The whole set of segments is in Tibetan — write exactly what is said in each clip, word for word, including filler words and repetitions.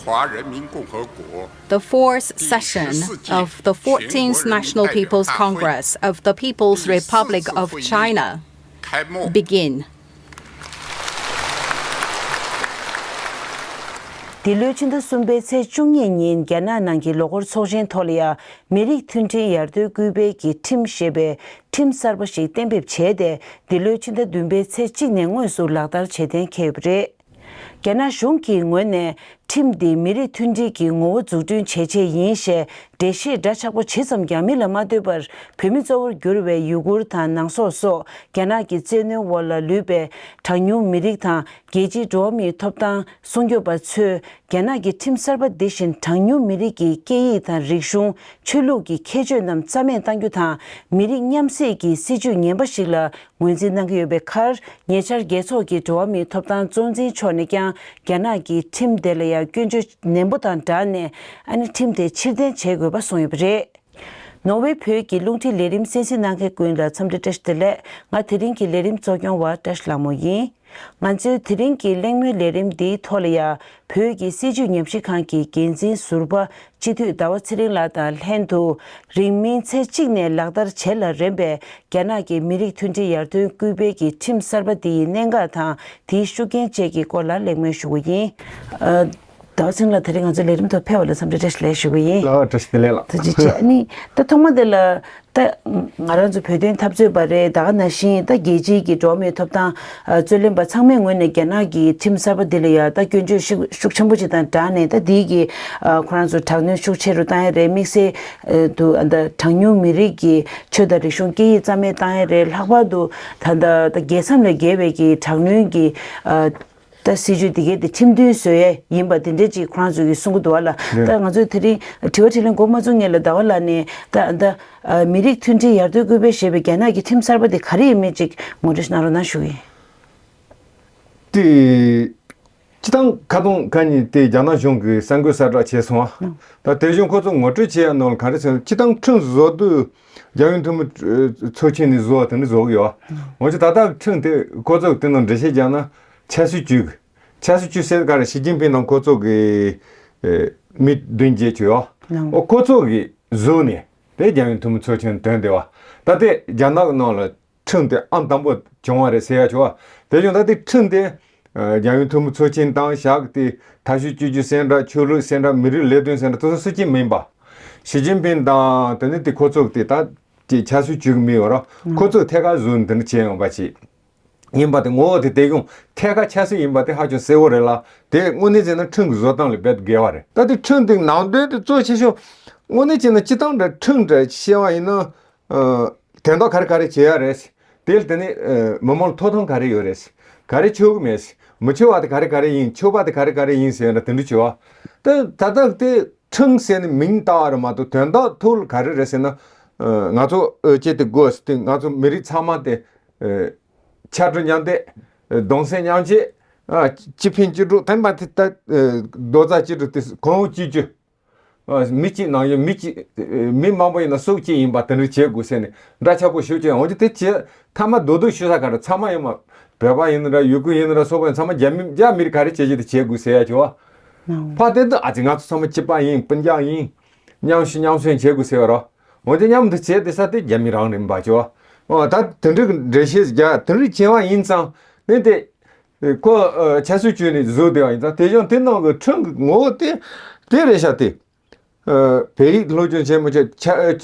华人民共和国 The fourth session of the fourteenth National People's Congress of the People's Republic of China begin. འདི་ལོའི་ཕྱི་ཟླ་གསུམ་པའི་ཚེས་བཅུ་གཉིས་ཉིན་རྒྱ་ནག་ནང་གི་ལོ་འཁོར་ཚོགས་ཆེན་ཐོག་ལ་ཡང་མི་རིགས་མཐུན་སྒྲིལ་ཡར་ཐོན་སྐུལ་སྤེལ་གྱི་ཁྲིམས་ཞེས་པའི་ཁྲིམས་གསར་པ་ཞིག་གཏན་འབེབས་བྱས་ཏེ། འདི་ལོའི་ཕྱི་ཟླ་བདུན་པའི་ཚེས་གཅིག་ནས་དངོས་སུ་ལག་བསྟར་བྱེད་གཏན་འཁེལ་ཡོད་པ་རེད། རྒྱ་ནག་གཞུང་གི་ངོས་ནས་ཁྲིམས་འདི་མི་རིགས་མཐུན་སྒྲིལ་གྱི་ངོ་བོ་འཛུགས་སྐྲུན་བྱེད་ཆེད་ཡིན་ཞེས་འགྲེལ་བཤད་འདྲ་ཆགས་པོ་ཇི་ཙམ་ཀྱང་མིག་ལ་མ་ལྟོས་པར། བོད་མི་གཙོ་བོར་གྱུར་བའི་ཡུ་གུར་དང་ནང་སོག་སོགས་རྒྱ་ནག་གི་བཙན་གནོན་འོག་ལ་ལུས་པའི་གྲངས་ཉུང་མི་རིགས་དང་རྒྱལ་སྤྱིའི་འགྲོ་བ་མིའི་ཐོབ་ཐང་སྲུང་སྐྱོབ་པ་ཚོས། རྒྱ་ནག་གི་ཁྲིམས་གསར་པ་འདི་བཞིན་གྲངས་ཉུང་མི་རིགས་ཀྱི་སྐད་ཡིག་དང་རིག་གཞུང་། ཆོས་ལུགས་ཀྱི་ཁྱད་ཆོས་རྣམས་རྩ་མེད་གཏང་རྒྱུ་དང་། མི་རིགས་མཉམ་བསྲེས་ཀྱི་སྲིད་ཇུས་ངན་པ་ཞིག་ལ་ངོས་འཛིན་གནང་གི་ཡོད་པའི་ཁར། ཉེ་ཆར་རྒྱལ་ཚོགས་ཀྱི་འགྲོ་བ་མིའི་ཐོབ་ཐང་གཙོ་འཛིན་མཆོག་ནས་ཀྱང་རྒྱ་ནག་གི་ཁྲིམས་དེ་ལ་ཡང་སྐྱོན་བརྗོད་ནན་པོ་དང་སྦྲགས་ནས། ཨ་ནི་ཁྲིམས་དེ་ཕྱིར་འཐེན་བྱེད་དགོས་པ་གསུངས་ཡོད་པ་རེད། ནོར་ཝེ་བོད་ཀྱི་རླུང་འཕྲིན་ལས་རིམ་གསན་གཟིགས་གནང་མཁན་ཀུན་ལ་འཚམས་འདྲི་བཀྲ་ཤིས་བདེ་ལེགས། ང་དེ་རིང་གི་ལས་རིམ་གཙོ་སྐྱོང་བ་བཀྲ་ཤིས་ལྷ་མོ་ཡིན། ང་ཚོའི་དེ་རིང་གི་གླེང་མོལ་ལས་རིམ་འདིའི་ཐོག་ལ་ཡང་། བོད་ཀྱི་སྲིད་བྱུས་ཉམས་ཞིབ་ཁང་གི་འགན་འཛིན་ཟུར་པ་སྤྱི་འཐུས་ཟླ་བ་ཚེ་རིང་ལགས་དང་ལྷན་དུ། རིང་མིན་ཚེ་གཅིག་ནས་ལག་བསྟར་བྱེད་ལ་རན་པའི་རྒྱ་ནག་གི་མི་རིགས་མཐུན་སྒྲིལ་ཡར་ཐོན་སྐུལ་སྤེལ་གྱི་ཁྲིམས་གསར་པ་འདི་ཡི་གནད་འགག་དང་། དེའི་ཤུགས་རྐྱེན་བཅས་ཀྱི་སྐོར་ལ་གླེང་མོལ་ཞུ་གི་ཡིན། ཨ། ཟླ་བ་ཚེ་རིང་ལགས་དེ་རིང་ང་ཚོའི་ལས་རིམ་ཐོག་ཕེབས་པ་ལ་འཚམས་འདྲི་བཀྲ་ཤིས་བདེ་ལེགས་ཞུ་གི་ཡིན། ལགས་བཀྲ་ཤིས་བདེ་ལེགས་ལགས། ཐུགས་རྗེ་ཆེ། ཨ་ནི་ད་ཐོག་མ་དེ་ལ། ད་ང་རང་ཚོ་བོད་དོན་འཐབ་རྩོད་པ་རེད། ད་ག་ནང་བཞིན་ད་རྒྱལ་སྤྱིའི་གི་འགྲོ་བ་མིའི་ཐོབ་ཐང་རྩོད་ལེན་པ་ཚང་མའི་ངོས་ནས་རྒྱ་ནག་གི་ཁྲིམས་གསར་པ་འདི་ལ་ཡང་ད་སྐྱོན་བརྗོད་ཤུགས་ཤུགས་ཆེན་པོ་ཅིག་དང་སྦྲགས་ནས། ད་འདི་གི་ཁོ་རང་ཚོ་དྲག་གནོན་ཤུགས་ཆེ་རུ་བཏང་ཡ་རེད། དམིགས་བསལ་དུ་ད་གྲངས་ཉུང་མི་རིགས་ཀྱི་ཆོས་དང་རིག་གཞུང་སྐད་ཡིག་རྩ་མེད་བཏང་ཡ་རེད། ལྷག་པར་དུ་ད་ད་ད་རྒྱལ་མཚམས་ལས་བརྒལ་བའི་གི་དྲག་གནོན་གྱི་ད་སྲིད་བྱུས་འདི་གའི་དེ་ཁྲིམས་མཐུན་བཟོ་ཡས་ཡིན་པ་དེ་འདྲས་ཅིག་ཁོ་རང་ཚོ་གིས་གསུང་གི་འདུག་བ་ལ། རེད། ད་ང་ཚོས་དེ་རིང་དྲི་བ་དྲིས་ལན་འགོ་མ་བཙུགས་སྔོན་ལ་ཟླ་བ་ལགས་ནས་ད་ད་མི་རིགས་མཐུན་སྒྲིལ་ཡར་ཐོན་སྐུལ་སྤེལ་ཞེས་པའི་རྒྱ་ནག་གི་ཁྲིམས་གསར་པ་དེ་ག་རེ་ཡིན་མིན་ཅིག་ངོ་སྤྲོད་གནང་རོགས་གནང་ཞུ་གི་ཡིན། དེ། སྤྱི་བཏང་ཁ་སྟོང་ཁ་ཉིན་དེ་རྒྱ་ནག་གཞུང་གིས་གསར་འགོད་གསལ་བསྒྲགས་བྱས་སོང་བ། ད་དེ་བཞིན་ཁོ་ཚོ་ངོ་སྤྲོད་བྱེད་ཡ་ནང་ལ་ག་རེ་ཟེར་ན། སྤྱི་བཏང་ཁྲིམས་བཟོ་དུས། རྒྱལ་ཡོངས་འཐུས་མི་ཚོགས་ཆེན་ནས་བཟོ་བ་དེ་འདྲ་བཟོ་གི་ཡོད། འོན་ཀྱང་ད་ལྟ་ཁྲིམས་དེ་ཁོ་ཚོ་གི་དེ་ནང་འགྲེལ་བཤད་བརྒྱབ་ན། ཆབ་སྲིད་ཅུས་ཀྱི། ཆབ་སྲིད་ཅུས་ཟེར་ག་རེ། ཞི་ཅིན་ཕིང་དང་ཁོ་ཚོ་གི་མི་བདུན་བརྒྱད་ཅིག་ཡོད། ཨོ་ཁོ་ཚོ་གིས་བཟོས་ནས་དེ་རྒྱལ་ཡོངས་འཐུས་མི་ཚོགས་ཆེན་ཐོན་བསྡད་པ། ད་ལྟའི་རྒྱ་ནག་གི་ནང་ལ་ཁྲིམས་དེ་ཨང་དང་པོ་བྱུང་བ་རེད་ཟེར་ཡ་བྱུང་བ། དེ་བཞིན་ད་ལྟའི་ཁྲིམས་དེ་རྒྱལ་ཡོངས་འཐུས་མི་ཚོགས་ཆེན་དང་ཞག་དེ་མཐའ་དཔྱོད་སྤྱི་རྒྱུ་ཟེར་འདྲ། ཆོས་ལུགས་ཟེར་འདྲ། མི་རིགས་ལས་དོན་ཟེར་འདྲ། དེ་ཚོ་སུ་གཅིག་མིན་པ། ཞི་ཅིན་ཕིང་དང་དེ་ནས་དེ་ཁོ་ཚོ་གི་དེ་ད་ཀྱི་ཆབ་སྲིད་ཅུས་ཀྱི་མི་ཡོད་ར། ཁོ་ཚོས་ཐད་ཀར་བཟོས་ནས་དེ་འདྲ་བྱས་ཡོང་བ་ཅིག་ཡིན་པ་དེ། ངོ་བོ་དེ་དེ་གཞུང་ཐད་ཀར་ཆབ་སྲིད་ཡིན་པ་དེ་ཧ་ཅང་གསལ་བོ་རེད་ལ། དེ་དངོས་གནས་བྱས་ན་ཁྲིམས་ཀྱི་བཟོ་སྟངས་ལས་རྦད་དེ་བརྒལ་བ་རེད། ད་དེ་ཁྲིམས་དེ་ནང་དོན་དེ་གཙོ་ཆེ་ཤོས། དངོས་གནས་བྱས་ན་སྤྱི་བཏང་འདྲ་ཁྲིམས་འདྲ་བཤད་པ་ཡིན་ན། ཨ། དོན་དག་ག་རེ་ག་རེ་བྱེད་ཡ་རེད། དེ་ལ་དེ་ནས་ཨ་མི་མང་ལ་ཐོབ་ཐང་ག་རེ་ཡོད་རེད། ག་རེ་ཆོག་གི་མེད། མི་ཆོག་པ་དེ་ག་རེ་ག་རེ་ཡིན། ཆོག་པ་དེ་ག་རེ་ག་རེ་ཡིན་ཟེར་ཡ་འདྲ་དེ་འདྲ་བྱེད་པ། ད་ད་ལྟ་དེ་ཁྲིམས་ཟེར་ནས་མིང་བཏགས་པ་རེད་མ་གཏོགས། དོན་དག་ཐོག་ལ་ག་རེ་རེད་ཟེར་ན། ཨ། ང་ཚོ་ཨ་ཅེ་དེ་དགོས་ཟེར་དུས། ང་ཚོ་མི་རིགས་ཚང་མ་དེ་ཨ་ཕྱར་གྲུ་མཉམ་འདེགས། ཨ། གདུང་སེམས་མཉམ་སྐྱེད། ཨ། གཅིག་ཕན་གཅིག་གྲོགས། དེ་མ་ཐག་ད་ཨ་རྡོག་རྩ་གཅིག་སྒྲིལ་དེ་གོང་བུ་གཅིག་གྱུར། ཨ། མི་གཅིག་ནང་བཞིན་མི་གཅིག། ཨ། མི་མང་པོ་ཡིན་ན་སྲོག་གཅིག་ཡིན་པ་དེ་འདྲ་བྱེད་དགོས་ཟེར་ནས་འདྲ་ཆགས་པོ་ཞུ་ཅེས། འོན་ཀྱང་དེ་བྱེད་མཐའ་མ་རྡོག་རྡོག་ཞུ་ས་ག་རེ། ཚང་མ་ཡོད་མ། བོད་པ་ཡིན་ན་འདྲ། ཡུ་གུར་ཡིན་ན་འདྲ། སོག་པོ་ཡིན། ཚང་མ་རྒྱ་མི། རྒྱ་མི་རིགས་ག་རེ་བྱེད་ཀྱི་དེ་བྱེད་དགོས་ཟེར་ཡ་ཅིག་བ། ཕ་དེ་འདི་ཨ་ཙི་ང་ཚོ་ཚང་མ་གཅིག་པ་ཡིན། སྤུན་ཀྱག་ཡིན། མཉམ་ཞུ་མཉམ་གསོན་བྱེད་དགོས་ཟེར་བ་ར། འོན་ཀྱང་མཉམ་དུ་བྱས་ཏེ་ས་དེ་རྒྱ་མི་རང་རེད་པ་ཅོ། ཨོ་ད་དེ་འདྲ་གི་འགྲེལ་བཤད་རྒྱག་དེ་འདྲ་བྱས་པ་ཡིན་ཙང་ནི་དེ། ཁོ་ཆབ་སྲིད་ཅུས་ནས་བཟོས་བསྡད་པ་ཡིན་ཙང་། དེ་ཡང་དེ་ནང་གི་ཁྲིམས་ཀྱི་ངོ་བོ་དེ་དེ་རེད་ཤག་དེ། བོད་ཡིག་སློབ་སྦྱོང་བྱེད་མི་བྱེད།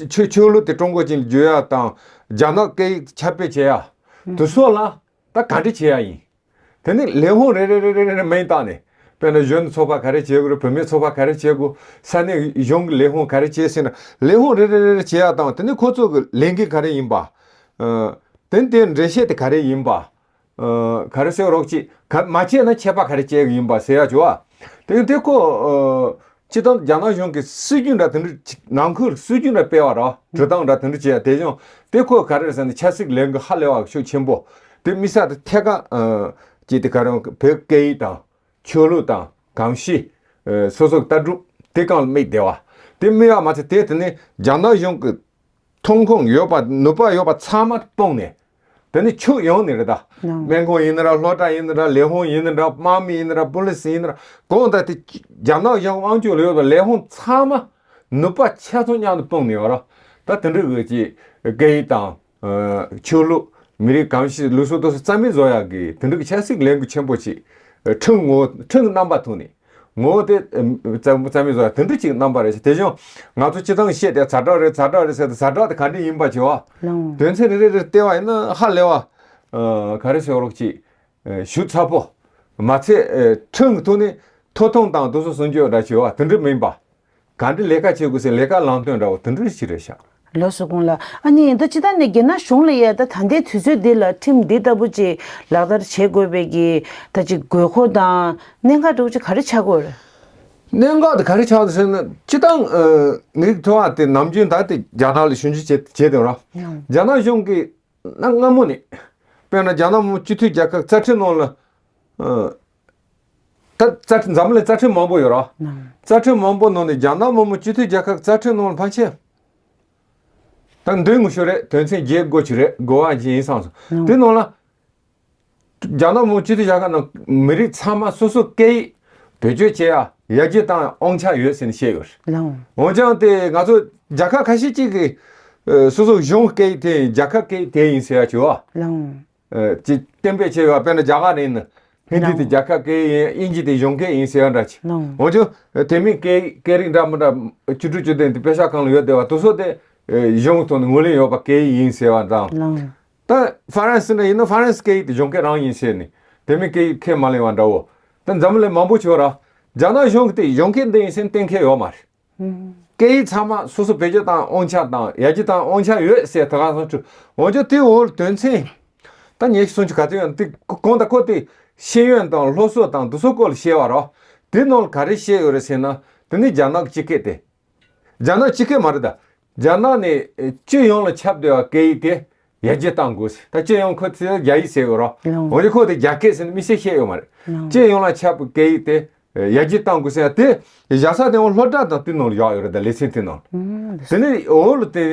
ཆོས་ཆོས་ལུགས་དེ་ཀྲུང་གོ་ཅན་བརྗོད་ཡ་དང་། རྒྱ་ནག་སྐད་ཡིག་ཁྱབ་སྤེལ་བྱེད་ཡ་དེ་སོགས་ལ་ད་ག་འདྲ་བྱེད་ཡ་ཡིན། དེ་ནི་ལས་ཁུངས་རེ་རེ་རེ་རེ་རེ་མིང་བཏགས་ནས། དཔེར་ན་གཞོན་ནུ་ཚོགས་པ་ག་རེ་བྱེད་དགོས་རེད། བུད་མེད་ཚོགས་པ་ག་རེ་བྱེད་དགོས། ས་གནས་གཞུང་གི་ལས་ཁུངས་ག་རེ་བྱེད་ཟེར་ན། ལས་ཁུངས་རེ་རེ་རེ་རེ་བྱེད་ཡ་དང་། དེ་ནི་ཁོ་ཚོ་གི་ལས་འགན་ག་རེ་ཡིན་པ། ཨ། དེ་ནི་དེའི་འགྲེལ་བཤད་དེ་ག་རེ་ཡིན་པ། ཨ། ག་རེ་ཟེར་རོགས་ཅིག་ག་མ་བྱས་ན་ཆད་པ་ག་རེ་བཅད་གི་ཡིན་པ་ཟེར་ཡ་ཅོ། དེ་དེ་ཁོ། ཨ། སྤྱིར་བཏང་རྒྱ་ནག་གཞུང་གི་སྲིད་ཇུས་འདྲ་དེ་འདྲ་ཅིག་ནང་ཁུལ་སྲིད་ཇུས་འདྲ་སྤེལ་བ་ར། འགྲོ་སྟངས་འདྲ་དེ་འདྲ་བྱས་ཡ། དེ་བཞིན་དེ་ཁོ་ག་རེ་རེད་ཟེར་ན། ཆབ་སྲིད་ལས་འགུལ་ཧ་ལས་པ་ཤུགས་ཆེན་པོ་དེ་དམིགས་བསལ་དུ་ཐད་ཀར། ཨ། ཅིག་དེ་ག་རེ་བོད་སྐད་ཡིག་དང་། ཆོས་ལུགས་དང་། གོམས་གཤིས། ཨ། སོ་སོ་ལྟ་གྲུབ་དེ་སྒང་ལ་དམིགས་བསྡད་པ། དེ་དམིགས་པ་མ་ཚད་དེ་དེ་ནི་རྒྱ་ནག་གཞུང་གི་ཐོན་ཁུངས་ཡོད་པ། ནུས་པ་ཡོད་པ་ཚང་མ་སྤུངས་ནས། དེ་ནི་ཕྱོགས་ཡོངས་ནས་རེད་ད། ནང་། སྨན་ཁང་ཡིན་ན་ར། སློབ་གྲྭ་ཡིན་ན་ར། ལས་ཁུངས་ཡིན་ན་ར། དམག་མི་ཡིན་ན་ར། པུ་ལི་སི་ཡིན་ན་ར། གང་ལྟར་དེ་རྒྱ་ནག་གཞུང་དབང་སྒྱུར་ལ་ཡོད་པའི་ལས་ཁུངས་ཚང་མ་ནུས་པ་ཆ་ཚང་མཉམ་དུ་སྤུངས་ནས་ཡོད་ར། ད་དེ་འདྲ་གི་ཅིག་སྐད་ཡིག་དང་། ཨ། ཆོས་ལུགས། མི་རིགས་གང་ཞིག་ལུགས་སྲོལ་དེ་ཚོ་རྩ་མེད་བཟོ་ཡག་གི་དེ་འདྲ་གི་ཆབ་སྲིད་ལས་འགུལ་ཆེན་པོ་ཅིག་ཁྲིམས་ངོ་། ཁྲིམས་ཀྱི་རྣམ་པ་ཐོག་ནས་ངོ་བོ་དེ་རྩ་རྩ་མེད་བཟོ་ཡག་དེ་འདྲ་ཅིག་རྣམ་པ་རེད། དེ་བཞིན་ང་ཚོ་སྤྱི་བཏང་བཤད་དེ་ཛ་དྲག་རེད། ཛ་དྲག་རེད་ཟེར་ཏེ། ཛ་དྲག་དེ་ག་འདྲ་ཡིན་པ་བྱས་པ། ལགས། དོན་ཚན་རེ་རེ་རེ་བལྟས་པ་ཡིན་ན་ཧ་ལས་པ། ཨ། ག་རེ་ཟེར་རོགས་ཅིག་ཨ། ཞིབ་ཚགས་པོ། མ་ཚད། ཨ། ཁྲིམས་ཀྱི་ཐོག་ནས་ཐོབ་ཐང་དང་དེ་ཚོ་སྲུང་སྐྱོབ་འདྲ་བྱས་པ་དེ་འདྲ་མིན་པ། ག་འདྲ་ལས་ཀ་བྱེད་དགོས་ཟེར། ལས་ཀ་ལམ་སྟོན་འདྲ་བོ་དེ་འདྲ་ཞིག་རེད་ཤག་ལགས་སོ། དགུང་ལགས། ཨ་ནི་ད་སྤྱིར་བཏང་ནས་རྒྱ་ནག་གཞུང་ལ་ཡ་ད་ད་ལྟའི་དུས་ཚོད་འདི་ལ་ཁྲིམས་འདི་ལྟ་བུ་ཅིག་ལག་བསྟར་བྱེད་དགོས་པའི་གི་ད་ཅིག་དགོས་མཁོ་དང་གནད་འགག་འདྲ་བོ་ཅིག་ག་རེ་ཆགས་ཀྱི་ཡོད་རེད། གནད་འགག་དེ་ག་རེ་ཆགས་འདུག་ཟེར་ན། སྤྱིར་བཏང་། ཨ། མི་རིགས་མཐོ་བ་དེ་ནམ་རྒྱུན་ད་དེ་རྒྱ་ནག་ལ་ཞིབ་འཇུག་བྱེད་བྱེད་དེ་ར། ཡང་། རྒྱ་ནག་གཞུང་གིས་གནའ་སྔ་མོ་ནས། དཔེར་ན་རྒྱ་ནག་མི་དམངས་སྤྱི་འཐུས་རྒྱལ་ཁབ་རྩ་ཁྲིམས་ནང་ལ། ཨ། ད་རྩ་ཁྲིམས། འཛམ་གླིང་རྩ་ཁྲིམས་མང་པོ་ཡོད་ར། ནང་། རྩ་ཁྲིམས་མང་པོ་ནང་ནས་རྒྱ་ནག་མི་དམངས་སྤྱི་འཐུས་རྒྱལ་ཁབ་རྩ་ཁྲིམས་ནང་ལ་ཕལ་ཆེར་ད་འདོན་དགོས་ཤོས་རེད། དོན་ཚན་བརྒྱད་དགོས་ཀྱི་རེད། དགོས་པ་ཅིག་ཡིན་བསམ་སོང་། ནང་། དེ་ནང་ལ་རྒྱ་ནག་མི་དམངས་སྤྱི་འཐུས་རྒྱལ་ཁབ་ནང་མི་རིགས་ཚང་མ་སོ་སོ་སྐད་ཡིག་བེད་སྤྱོད་བྱེད་ཡ་ཡར་རྒྱས་བཏང་དབང་ཆ་ཡོད་ཟེར་ནས་བཤད་ཡོད་རེད། ལགས། འོན་ཀྱང་དེ་ང་ཚོ་རྒྱལ་ཁབ་ཁ་ཤས་ཅིག་གིས། ཨ། སོ་སོ་གཞུང་སྐད་ཡིག་དེ་ཡིན། རྒྱལ་ཁབ་སྐད་ཡིག་དེ་ཡིན་ཟེར་ཡ་བྱས་པ། ལགས། ཨ། ཅིག་གཏན་འབེབས་བྱས་ཡོད་པ། དཔེར་ན་རྒྱ་གར་ཡིན་ན་ཧིན་དི་དེ། ལགས། རྒྱལ་ཁབ་སྐད་ཡིག་ཡིན། དབྱིན་ཇི་དེ་གཞུང་སྐད་ཡིན་ཟེར་ཡ་འདྲ་ཅིག། ལགས། འོན་ཀྱང་དེ་མིན་སྐད་ཡིག་སྐད་རིགས་འདྲ་མི་འདྲ་བཅུ་དྲུག་བཅུ་བདུན་དེ་དཔེ་ཆ་སྒང་ལ་ཡོད་བསྡད་པ་དེ་ཚོ་དེ། ཨ། གཞུང་ཐོག་ནས་ངོས་ལེན་ཡོད་པ་སྐད་ཡིག་ཡིན་ཟེར་བ་དང་། ལགས། ད་ཧྥ་རན་སི་ནང་ཡིན་ན་ཧྥ་རན་སི་སྐད་ཡིག་དེ་གཞུང་སྐད་རང་ཡིན་ཟེར་ནས་དེ་མིན་སྐད་ཡིག་ཁས་མ་ལེན་པ་འདྲ་བོ། ད་འཛམ་གླིང་མང་པོ་ཅིག་ཡོད་ར། རྒྱ་ནག་གཞུང་གིས་དེ་གཞུང་སྐད་འདི་ཡིན་ཟེར་ནས་གཏན་འཁེལ་ཡོད་མ་རེད། ཨུམ། སྐད་ཡིག་ཚང་མ་སོ་སོ་བེད་སྤྱོད་བཏང་དབང་ཆ་དང་ཡར་རྒྱས་བཏང་དབང་ཆ་ཡོད་ཟེར་ད་ག་སོང་ཆུ། འོན་ཀྱང་དེའི་འོག་ལ་དོན་ཚན། ད་ངས་གསུང་རྒྱུ་ག་དུས་ཡང་དེ་གོང་དང་ཁོ་དེ་ཤེས་ཡོན་དང་སློབ་གསོ་དང་དེ་ཚོ་སྐོར་ལ་བཤད་པ་ར། དེ་ནང་ལ་ག་རེ་བཤད་ཡོད་རེད་ཟེར་ན། དེ་ནི་རྒྱ་ནག་གི་སྤྱི་སྐད་དེ། རྒྱ་ནག་སྤྱི་སྐད་མ་རེད་ད། རྒྱ་ནག་ནས་སྤྱི་ཡོངས་ལ་ཁྱབ་བསྡད་པའི་སྐད་ཡིག་དེ་ཡར་རྒྱས་གཏང་དགོས་ཟེར། ད་སྤྱི་ཡོངས་ཁོ་ཚོས་རྒྱ་ཡིག་ཟེར་ཡོད་ར། ལགས། འོན་ཀྱང་ཁོ་དེ་རྒྱ་སྐད་ཟེར་ནས་དམིགས་བསལ་བཤད་ཡོད་མ་རེད། ལགས། སྤྱི་ཡོངས་ལ་ཁྱབ་པའི་སྐད་ཡིག་དེ་ཡར་རྒྱས་གཏང་དགོས་ཟེར་ཡ་དེ་བཞག་ས་དེ་འོ་སློབ་གྲྭ་དང་དེ་ནང་ལ་བཞག་ཡོད་རེད། ད་ལེ་ཚན་དེ་ནང་། ཨུམ། དེ་ནས་འོག་ལ་དེ་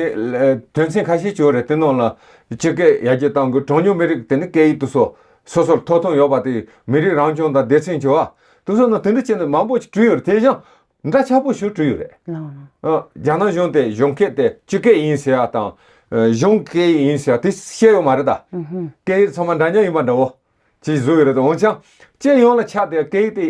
དོན་ཚན་ཁ་ཤས་ཅིག་ཡོད་རེད། དེ་ནང་ལ་སྤྱི་སྐད་ཡར་རྒྱས་གཏང་དགོས། གྲངས་ཉུང་མི་རིགས་དེ་ནི་སྐད་ཡིག་དེ་ཚོ་སོ་སོར་ཐོབ་ཐང་ཡོད་པ་དེ། མི་རིགས་རང་སྐྱོང་དང་སྡེ་ཚན་བྱེད་པ་དེ་ཚོ་ནང་དེ་འདྲ་བྱས་ནས་མང་པོ་ཅིག་བྲིས་ཡོད་རེད། དེ་བཞིན། འདྲ་ཆགས་པོ་ཞིག་བྲིས་ཡོད་རེད། ལགས། ཨ། རྒྱ་ནག་གཞུང་དེ་གཞུང་སྐད་དེ་སྤྱི་སྐད་ཡིན་ཟེར་ཡ་དང་། ཨ། གཞུང་སྐད་ཡིན་ཟེར་ཡ་དེ་བཤད་ཡོད་མ་རེད་ད། ཨུ་ཧུམ། སྐད་ཡིག་ཚང་མ་འདྲ་མཉམ་ཡིན་པ་འདྲ་བོ་ཅིག་བཟོས་ཡོད་རེད་ད། འོན་ཀྱང་སྤྱི་ཡོངས་ལ་ཁྱབ་བསྡད་སྐད་ཡིག་དེ་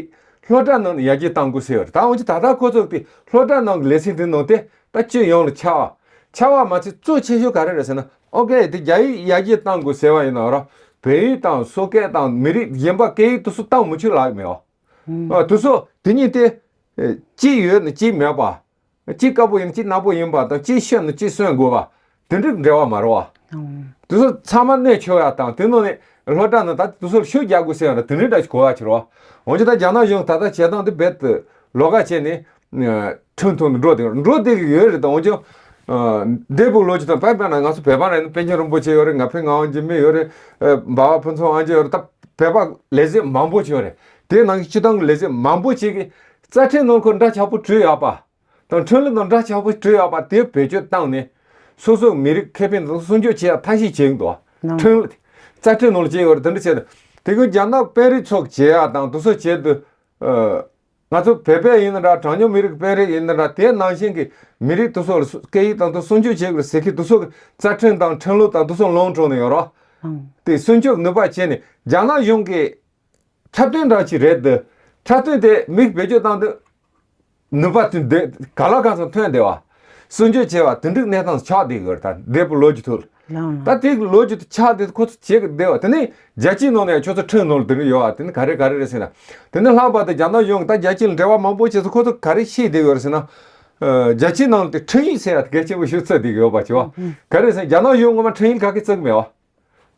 སློབ་གྲྭ་ནང་ནས་ཡར་རྒྱས་གཏང་དགོས་ཟེར་ཡོད་རེད་ད། འོན་ཀྱང་ད་ལྟ་ཁོ་ཚོ་དེ་སློབ་གྲྭ་ནང་གི་ལེ་ཚན་དེ་ནང་དེ་ད་སྤྱི་ཡོངས་ལ་ཁྱབ་པ། ཁྱབ་པ་མ་ཚད་གཙོ་ཆེ་ཤོས་ག་རེ་རེད་ཟེར་ན། ཨོ་ཀེ། དེ་རྒྱ་ཡིག་ཡར་རྒྱས་གཏང་དགོས་ཟེར་བ་ཡིན་ན་ར། བོད་ཡིག་དང་སོག་སྐད་དང་མི་རིགས་གཞན་པ་སྐད་ཡིག་དེ་ཚོ་གཏང་མི་ཆོག་ལབ་ཡོད་མེད་པ། ཨ། དེ་ཚོ་དེ་གཉིས་དེ། ཨེ། གཅིག་ཡོད་ན་གཅིག་མེད་པ། གཅིག་དཀར་པོ་ཡིན་ན་གཅིག་ནག་པོ་ཡིན་པ་དང་། གཅིག་ཤོར་ན་གཅིག་སོན་དགོས་པ། དེ་འདྲའི་འབྲེལ་བ་མ་རེད་པ། ཨང་། དེ་ཚོ་ཚང་མ་གནས་ཆོག་ཡ་དང་། དེ་ནང་ནས་སློབ་གྲྭ་ནང་ད་དེ་ཚོར་ཤུགས་རྒྱག་དགོས་ཟེར་ཡ་ལ་དེ་འདྲའི་འདྲ་ཞིག་གོ་བ་ཕྱིར་བ། འོན་ཀྱང་ད་རྒྱ་ནག་གཞུང་ད་ལྟ་བྱེད་སྟངས་དེ་རྦད་དེ་ལོགས་ཀ་བྱས་ནས། ཨ། ཁྲིམས་ཐོག་ནས་འགྲོ་བསྡད། འགྲོ་བསྡད་ཀྱི་ཡོད་རེད་ད། འོན་ཀྱང་། ཨ། འདས་པའི་ལོ་རྒྱུས་དང་། དཔེར་ན་ང་ཚོ་བོད་པ་རེད་ན་པཎ་ཆེན་རིན་པོ་ཆེ་ཡོད་རེད། ང་ཕོད་ངག་དབང་འཇིགས་མེད་ཡོད་རེད། ཨ། འབའ་བ་ཕུན་ཚོགས་དབང་རྒྱལ་ཡོད་རེད། ད་བོད་པ་ལས་བྱེད་མང་པོ་ཅིག་ཡོད་རེད། དེའི་ནང་གི་སྤྱི་བཏང་གི་ལས་བྱེད་མང་པོ་ཅིག་གིས་རྩ་ཁྲིམས་ནང་ཁོ་འདྲ་ཆགས་པོ་བྲིས་ཡོད་པ་དང་། ཁྲིམས་ལུགས་ནང་འདྲ་ཆགས་པོ་བྲིས་ཡོད་པ་དེ་བེད་སྤྱོད་བཏང་ནས་སོ་སོའི་མི་རིགས་ཁེ་ཕན་དང་སྲུང་སྐྱོབ་བྱེད་ཡ་ཐབས་ཤེས་བྱེད་ཀྱི་འདུག། ནང་། ཁྲིམས་ལུགས་རྩ་ཁྲིམས་ནང་ལ་བྱས་ཡོད་རེད། དེ་འདྲ་བྱས་ཏེ། དེ་ཀུན་རྒྱ་ནག་དཔོན་རིགས་ཚོ་བྱེད་ཡ་དང་དེ་ཚོ་བྱེད་དུས། ཨ། ང་ཚོ་བོད་པ་ཡིན་ན་འདྲ། གྲངས་ཉུང་མི་རིགས་དཔོན་རིགས་ཡིན་ན་འདྲ། དེ་ནང་བཞིན་གྱི་མི་རིགས་དེ་ཚོ་ལ་སྐད་ཡིག་དང་དེ་སྲུང་སྐྱོབ་བྱེད་དགོས་ཟེར་མཁན་དེ་ཚོ་གི་རྩ་ཁྲིམས་དང་ཁྲིམས་ལུགས་དང་དེ་ཚོ་ལངས་གྲོལ་ནས་ཡོད་རོགས། ཨང་། དེ་སྲུང་སྐྱོབ་ནུས་པ་བྱས་ནས་རྒྱ་ནག་གཞུང་གི་འཁྲབ་སྟོན་འདྲ་ཅིག་རེད་འདུག། འཁྲབ་སྟོན་དེ་མིས་བེད་སྤྱོད་བཏང་དུས་ནུས་པ་དེ་འདི་ག་ལ་གང་འཚམ་ཐོན་བསྡད་པ། སྲུང་སྐྱོབ་བྱས་པ་དེ་འདྲའི་གནས་སྟངས་ཆགས་བསྡད་ཡོད་རེད། ད་འདས་པའི་ལོ་རྒྱུས་ཐོག་ལ། ལགས། ད་དེ་ལོ་རྒྱུས་དེ་ཆགས་བསྡད། ཁོ་ཚོ་བྱེད་ཀྱི་བསྡད་པ་དེ་ནི་རྒྱལ་སྤྱིའི་ནང་ནས་ཁྱོད་ཚོ་ཁྲིམས་ནང་ལ་དེ་འདྲ་ཡོད་པ་དེ་ནི་ག་རེ་ག་རེ་རེད་ཟེར་ན། དེ་ནི་ལྷག་པར་དུ་རྒྱ་ནག་གཞུང་གིས་ད་རྒྱལ་སྤྱི་ལ་འབྲེལ་བ་མང་པོ་བྱས་ཚོ་ཁོ་ཚོ་ག་རེ་ཤེས་བསྡད་ཡོད་རེད་ཟེར་ན། ཨ། རྒྱལ་སྤྱིའི་ནང་དུ་ཁྲིམས་ཡིག་ཟེར་ཡ་དེ་གལ་ཆེན་པོ་ཞིག་བརྩི་བསྡད་ཀྱི་ཡོད་པ་བྱས་པ། ཨང་། ག་རེ་ཟེར་ན་རྒྱ་ནག་གཞུང་ངོ་མ་ཁྲིམས་ཡིག་ག་གེ་བརྩི་གི་མེད་པ།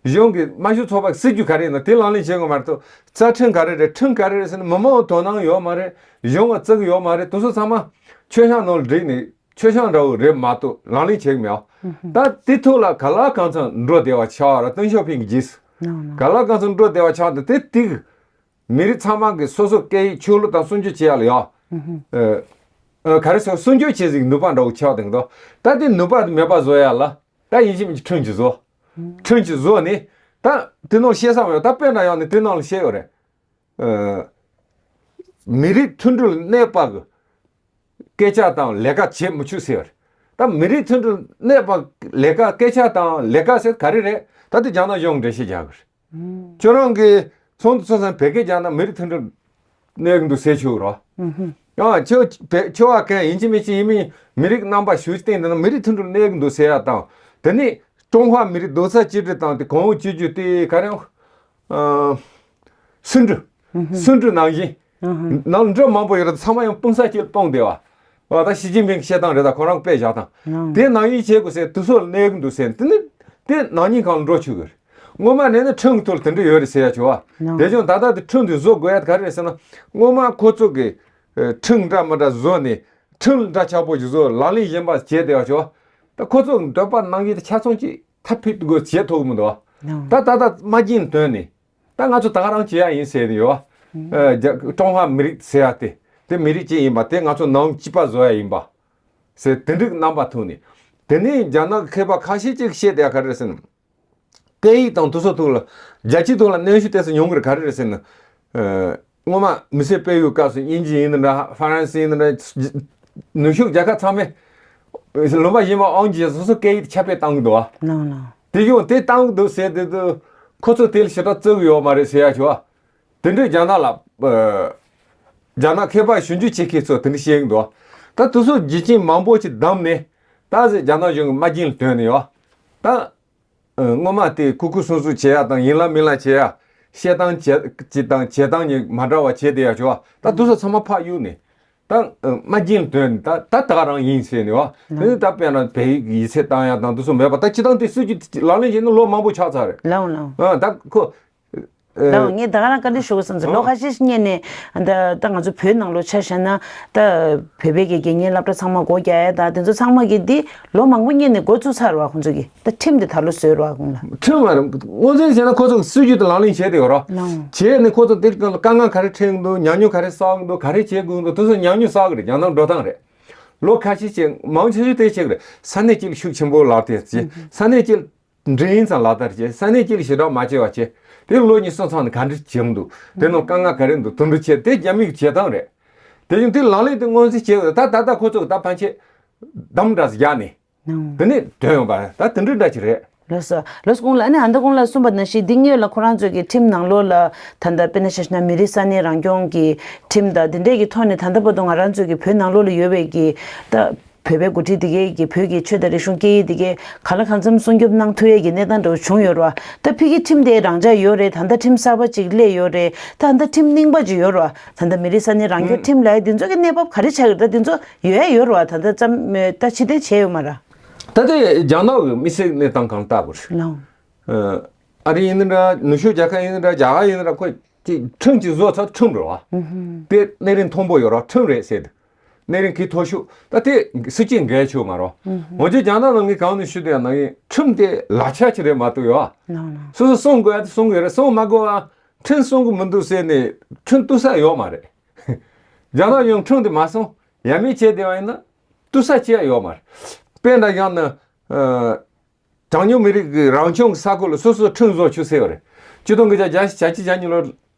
གཞུང་གི་དམར་ཤོག་ཚོགས་པ་སྲིད་ཇུས་ག་རེ་ཡིན་ན་དེ་ལག་ལེན་བྱེད་དགོས་མ་གཏོགས། རྩ་ཁྲིམས་ག་རེ་རེད། ཁྲིམས་ག་རེ་རེད་ཟེར་ན་མི་མང་དོ་སྣང་ཡོད་མ་རེད། གཞུང་ང་བརྩི་གི་ཡོད་མ་རེད། དེ་ཚོ་ཚང་མ་མཆོད་བཤམས་ནང་ལ་བསྒྲིགས་ནས་མཆོད་བཤམས་འདྲ་བོ་རེད་མ་གཏོགས་ལག་ལེན་བྱེད་གི་མེད་པ། ད་དེ་ཐོག་ལ་ག་ལ་གང་འཚམ་འགྲོ་བསྡད་པ་ཆགས་པ་ར། ཏེང་ཞའོ་ཕིང་གི་རྗེས་སུ་ག་ལ་གང་འཚམ་འགྲོ་བསྡད་པ་ཆགས་འདུག། དེ་དེ་གི་མི་རིགས་ཚང་མ་གི་སོ་སོ་སྐད་ཡིག་ཆོས་ལུགས་དང་སྲུང་སྐྱོབ་བྱེད་ཡ་ལ་ཡ། ཨ། ཨ། ག་རེ་ཟེར། སྲུང་སྐྱོབ་བྱེད་ཟིག་ནུས་པ་འདྲ་བོ་ཆགས་བསྡད་འདུག། ད་དེ་ནུས་པ་དེ་མེད་པ་བཟོ་ཡ་ལ། ད་ཡིན་གཅིག་མིན་གཅིག་ཁྲིམས་ཅིག་བཟོ། ཁྲིམས་ཅིག་བཟོ་ནས་ ད་དེ་ནང་བཤད་ས་མ་ཡོད། ད་དཔེར་ན་ཡང་ནི་དེ་ནང་ལ་བཤད་ཡོད་རེད། ཨ། མི་རིགས་མཐུན་སྒྲིལ་གནས་པ་གི་སྐད་ཆ་དང་ལས་ཀ་བྱེད་མི་ཆོག་ཟེར་བ་རེད། ད་མི་རིགས་མཐུན་སྒྲིལ་གནས་པ་ལས་ཀ་སྐད་ཆ་དང་ལས་ཀ་ཟེར་ག་རེ་རེད། ད་དེ་རྒྱ་ནག་གཞུང་འགྲེལ་བཤད་རྒྱག་གི་རེད། ཁྱོད་རང་གིས་ཚོགས་འདུ་ཚོགས་སའི་བོད་སྐད་རྒྱག་ན་མི་རིགས་མཐུན་སྒྲིལ་གནས་ཀྱི་འདུག་ཟེར་ཆོག་རོ། ཡང་ཁྱོད་བོད་ཁྱོད་བ་གན་ཡིན་གཅིག་མིན་གཅིག་ཡིན་མིན་མི་རིགས་རྣམ་པ་ཞུ་སྟེང་དེ་ན་མི་རིགས་མཐུན་སྒྲིལ་གནས་ཀྱི་འདུག་ཟེར་ཡ་དང་། དེ་ནས་ཀྲུང་ཧྭ་མི་རིགས་རྡོག་རྩ་གཅིག་སྒྲིལ་དང་དེ་གོང་འོག་གཅིག་གྱུར་དེ་ག་རེ། ཨ། སུན་ཀྲུའུ། སུན་ཀྲུའུ་ནང་བཞིན། ནང་འདྲ་མང་པོ་ཡོད་རེད། ཚང་མ་ཡང་སྤུངས་ས་གཅིག་སྤུངས་བསྡད་པ། འོ་ད་ཞི་ཅིན་ཕིང་གི་བཤད་སྟངས་རེད། ད་ཁོ་རང་དཔེ་བཞག་སྟངས། དེ་ནང་བཞིན་བྱེད་དགོས་ཟེར། དུས་ཚོད་ལ་གནས་ཀྱི་འདུག་ཟེར། དེ་ནི་དེ་ནང་ཉིན་གང་འགྲོ་ཆོག་གི་རེད། སྔོན་མ་ནས་ནི་ཁྲིམས་ཀྱི་ཐོག་ལ་དེ་འདྲ་ཡོད་རེད་ཟེར་ཡ་ཆོག་བ། དེ་བྱུང་ད་ལྟ་དེ་ཁྲིམས་དེ་བཟོ་དགོས་ཡ་དེ་ག་རེ་རེད་ཟེར་ན། སྔོན་མ་ཁོ་ཚོ་གི་ཨ་ཁྲིམས་འདྲ་མི་འདྲ་བཟོས་ནས་ཁྲིམས་འདྲ་ཆགས་པོ་ཞིག་བཟོས་ལག་ལེན་བཞིན་པ་བྱས་བསྡད་ཡ་ཆོག་བ། ད་ཁོ་ཚོ་འདོད་པ་ནང་བཞིན་དེ་ཆ་ཚང་ཅིག་ཐབས་ཕིག་དགོས་བྱེད་ཐུབ་མི་འདུག་བ། ད་ད་ལྟ་མ་བྱིན་དོན་ནི། ད་ང་ཚོ་ད་ག་རང་བྱེད་ཡ་ཡིན་ཟེར་ནས་ཡོད། ཨ། རྒྱ་ཀྲུང་ཧྭ་མི་རིགས་ཟེར་ཡ་དེ་དེ་མི་རིགས་གཅིག་ཡིན་པ་དེ་ང་ཚོ་ནང་གཅིག་པ་བཟོ་ཡ་ཡིན་པ་ཟེར། དེ་འདྲའི་རྣམ་པ་ཐོན་ནས། དེ་ནས་རྒྱ་ནག་མཁས་པ་ཁ་ཤས་ཅིག་བཤད་བསྡད་ཡ་ག་རེ་རེད་ཟེར་ན། སྐད་ཡིག་དང་དེ་ཚོ་ཐོག་ལ་རྒྱལ་སྤྱིའི་ཐོག་ལ་གནོན་ཤུགས་ཏོག་ཙམ་ཡོང་གི་རེད། ག་རེ་རེད་ཟེར་ན། ཨ། སྔོན་མ་མི་སེར་སྤེལ་ཡུལ་སྐབས་སུ་དབྱིན་ཇི་ཡིན་ན་འདྲ་ཧྥ་རན་སི་ཡིན་ན་འདྲ་ནུབ་ཕྱོགས་རྒྱལ་ཁབ་ཚང་མས་ལུང་པ་གཞན་པ་དབང་བྱས་སོ་སོ་སྐད་ཡིག་ཁྱབ་སྤེལ་བཏང་གི་འདུག་བ། ལགས་ལགས། དེ་ཡང་དེ་བཏང་གི་འདུག་ཟེར་དེ་དུས་ཁོ་ཚོ་དེ་ལ་ཞེ་དྲག་བརྩི་གི་ཡོད་མ་རེད་ཟེར་ཡ་ཆོག་བ། དེ་འདྲའི་རྒྱ་ནག་ལ། ཨ། རྒྱ་ནག་མཁས་པ་ཞིབ་འཇུག་བྱེད་མཁན་ཚོ་དེ་འདྲ་བཤད་གི་འདུག་བ། ད་དེ་ཚོ་རྒྱུ་རྐྱེན་མང་པོ་ཞིག་བསྡོམས་ནས་ད་ཟེར་རྒྱ་ནག་གཞུང་གིས་མ་བྱིན་ལ་དོན་ནས་ཡོད། ད། ཨ། སྔོན་མ་དེ་ཁུ་ཁུ་སུན་སུན་བྱེད་ཡ་དང་ཡིན་ལ་མིན་ལ་བྱེད་ཡ། བཤད་སྟངས་བྱེད་ཀྱི་དང་བྱེད་སྟངས་གཉིས་མ་འདྲ་བ་བྱེད་བསྡད་ཡ་ཆོག་བ། ད་དེ་ཚོ་ཚང་མ་ཕར་གཡུགས་ནས། ད། ཨ། མ་བྱིན་ལ་དོན་ནས་ད་ད་ད་ག་རང་ཡིན་ཟེར་ནས་བ། དེ་ནི་ད་དཔེར་ན་བོད་ཡིག་ཡིག་ཚད་བཏང་ཡ་དང་དེ་ཚོ་མེད་པ། ད་སྤྱིར་བཏང་དེ་སྲིད་ཇུས་ལག་ལེན་བྱས་ནས་ལོ་མང་པོ་ཆགས་ཚར་རེད། ལགས་ལགས། ཨ། ད་ཁོ། ཨ། ལགས། ངས་ད་ག་རང་བཀའ་འདྲི་ཞུ་དགོས་བསམ་སོང་། ལོ་ཁ་ཤས་ཤིག་སྔོན་ནས་ད་ད་ང་ཚོ་བོད་ནང་ལོགས་ཆ་བཞག་ན་ད་བོད་པའི་གི་དགེ་རྒན་སློབ་གྲྭ་ཚང་མ་སྒོ་རྒྱག་ཡ་ད་དེ་ཚོ་ཚང་མ་གི་འདི་ལོ་མང་པོ་སྔོན་ནས་འགོ་བཙུགས་ཚར་བ། ཁོང་ཚོ་གི་ད་ཁྲིམས་དེ་ད་ལོ་བཟོས་ར་ཁོང་ལ། ཁྲིམས་མ་རེད། སྔོན་ཚུད་བྱས་ན་ཁོ་ཚོ་སྲིད་ཇུས་དེ་ལག་ལེན་བྱས་ཏེ་ཡོད་ར། ལགས། བྱས་ནས་ཁོ་ཚོ་དེ་དཀའ་ངལ་ག་རེ་འཕྲད་ཀྱི་འདུག་ཉམས་མྱོང་ག་རེ་བསགས་ཀྱི་འདུག་ག་རེ་བྱེད་དགོས་ཀྱི་འདུག་དེ་ཚོ་ཉམས་མྱོང་བསགས་ཀྱི་རེད། རྒྱ་ནག་འགྲོ་སྟངས་རེད། ལོ་ཁ་ཤས་ཅིག་མང་ཆེ་ཤོས་དེ་བྱེད་ཀྱི་རེད། ས་གནས་གཅིག་ལ་ཤུགས་ཆེན་པོ་ལག་དེབ་བྱས། ས་གནས་གཅིག་ལ་འབྲེལ་ཡིན་ཙམ་ལག་བསྟར་བྱས། ས་གནས་གཅིག་ལ་ཞེ་དྲག་མ་བྱས་པ་བྱས། དེ་ལོ་གཉིས་གསུམ་ཚང་ནས་ག་འདྲ་བྱེད་མི་འདུག་དེ་ནང་དཀའ་ངལ་ག་རེ་འདུག་དེ་འདྲ་བྱས། དེ་རྒྱ་མིའི་བྱེད་སྟངས་རེད། དེ་བཞིན་དེ་ལག་ལེན་དེ་མངོན་གསལ་བྱེད་དགོས། ད་ད་ལྟ་ཁོ་ཚོ་གི་ད་ཕན་ཆད་འདམ་འདྲ་ཟེར་རྒྱག་ནས། ནང་། དེ་ནས་དོན་ཡོང་པ་ད་དེ་འདྲ་འདྲ་ཅིག་རེད། ལགས་སོ། ལགས་སོ། གོང་ལ་ཨ་ནི་ཨ་མདོ་གོང་ལ་གསུངས་པ་ནང་བཞིན་འདི་སྔོན་ལ་ཁོ་རང་ཚོའི་གི་ཁྲིམས་ནང་ལོགས་ལ་ད་ལྟ་དཔེར་ན་ཆ་བཞག་ན་མི་རིགས་ས་གནས་རང་སྐྱོང་གི་ཁྲིམས་དང་དེ་འདྲས་ཀྱི་ཐོག་ནས་ད་ལྟ་བར་དུ་ང་རང་ཚོའི་གི་བོད་ནང་ལོགས་ལ་ཡོད་པའི་གི་ད་བོད་པའི་འགོ་ཁྲིད་དེ་གའི་གི་བོད་ཀྱི་ཆོས་དང་རིག་གཞུང་སྐད་ཡིག་དེ་གའི་གང་ལ་གང་འཚམ་སྲུང་སྐྱོབ་གནང་ཐུབ་ཡས་ཀྱི་གནས་སྟངས་འདྲ་བོ་བྱུང་ཡོད་རེད་བ། ད་ཕ་གི་ཁྲིམས་དེ་རང་འཇགས་ཡོད་རེད། ད་ལྟ་ཁྲིམས་གསར་པ་ཅིག་སླེབས་ཡོད་རེད། ད་ལྟ་ཁྲིམས་རྙིང་པ་ཅིག་ཡོད་རེད་བ། ད་ལྟ་མི་རིགས་ས་གནས་རང་སྐྱོང་ཁྲིམས་ལབ་ཡས་དེ་ཚོ་གི་གནས་བབ་ག་རེ་ཆགས་ཀྱི་རེད། ད་དེ་ཚོ་ཡོད་ཡ་ཡོད་རེད་བ། ད་ལྟ་ཙམ་ད་ཕྱིར་འཐེན་བྱས་ཡོད་མ་རེད། ད་ལྟ་རྒྱ་ནག་གི་དམིགས་བསལ་གནས་སྟངས་གང་ལྟ་བུ་རེད། ལགས། ཨ་རི་ཡིན་ན་འདྲ། ནུབ་ཕྱོགས་རྒྱལ་ཁབ་ཡིན་ན་འདྲ། རྒྱ་གར་ཡིན་ན་འདྲ། ཁོ་ཅིག་ཁྲིམས་ཅིག་བཟོ་ཚར། ཁྲིམས་རེད་བ། དེ་གནད་རིམ་མཐོན་པོ་ཡོད་ར། ཁྲིམས་རེད་ཟེར་དུས་གནད་རིམ་གི་མཐོ་ཤོས། ད་དེ་སྲིད་ཇུས་འགལ་ཆོག་མ་རེད། འོན་ཀྱང་རྒྱ་ནག་ནང་གི་གང་ནས་ཞུ་དུས་ཡང་ནང་གི་ཁྲིམས་དེ་ལག་ཆ་ཅིག་རེད་མ་གཏོགས་ཡོད། ལགས་ལགས། སོ་སོ་སྲུང་དགོས་ཡ་དེ་སྲུང་དགོས་རེད། སྲུང་མ་དགོས་པ་ཁྲིམས་སྲུང་གི་མི་འདུག་ཟེར་ནས་ཁྲིམས་གཏུག་ས་ཡོད་མ་རེད། རྒྱ་ནག་གཞུང་ཁྲིམས་དེ་མ་སྲུང་ཡ་མེད་བྱས་བསྡད་པ་ཡིན་ན་གཏུག་ས་ཅི་ཡང་ཡོད་མ་རེད། དཔེར་ན་བཞག་ན། ཨ། གྲངས་ཉུང་མི་རིགས་ཀྱི་རང་སྐྱོང་གི་ས་ཁུལ་ལ་སོ་སོས་ཁྲིམས་བཟོ་ཆོག་ཟེར་བ་རེད། ཆིག་སྟོང་དགུ་བརྒྱ་བརྒྱད་ཅུ་གྱ་གཉིས་ལོར་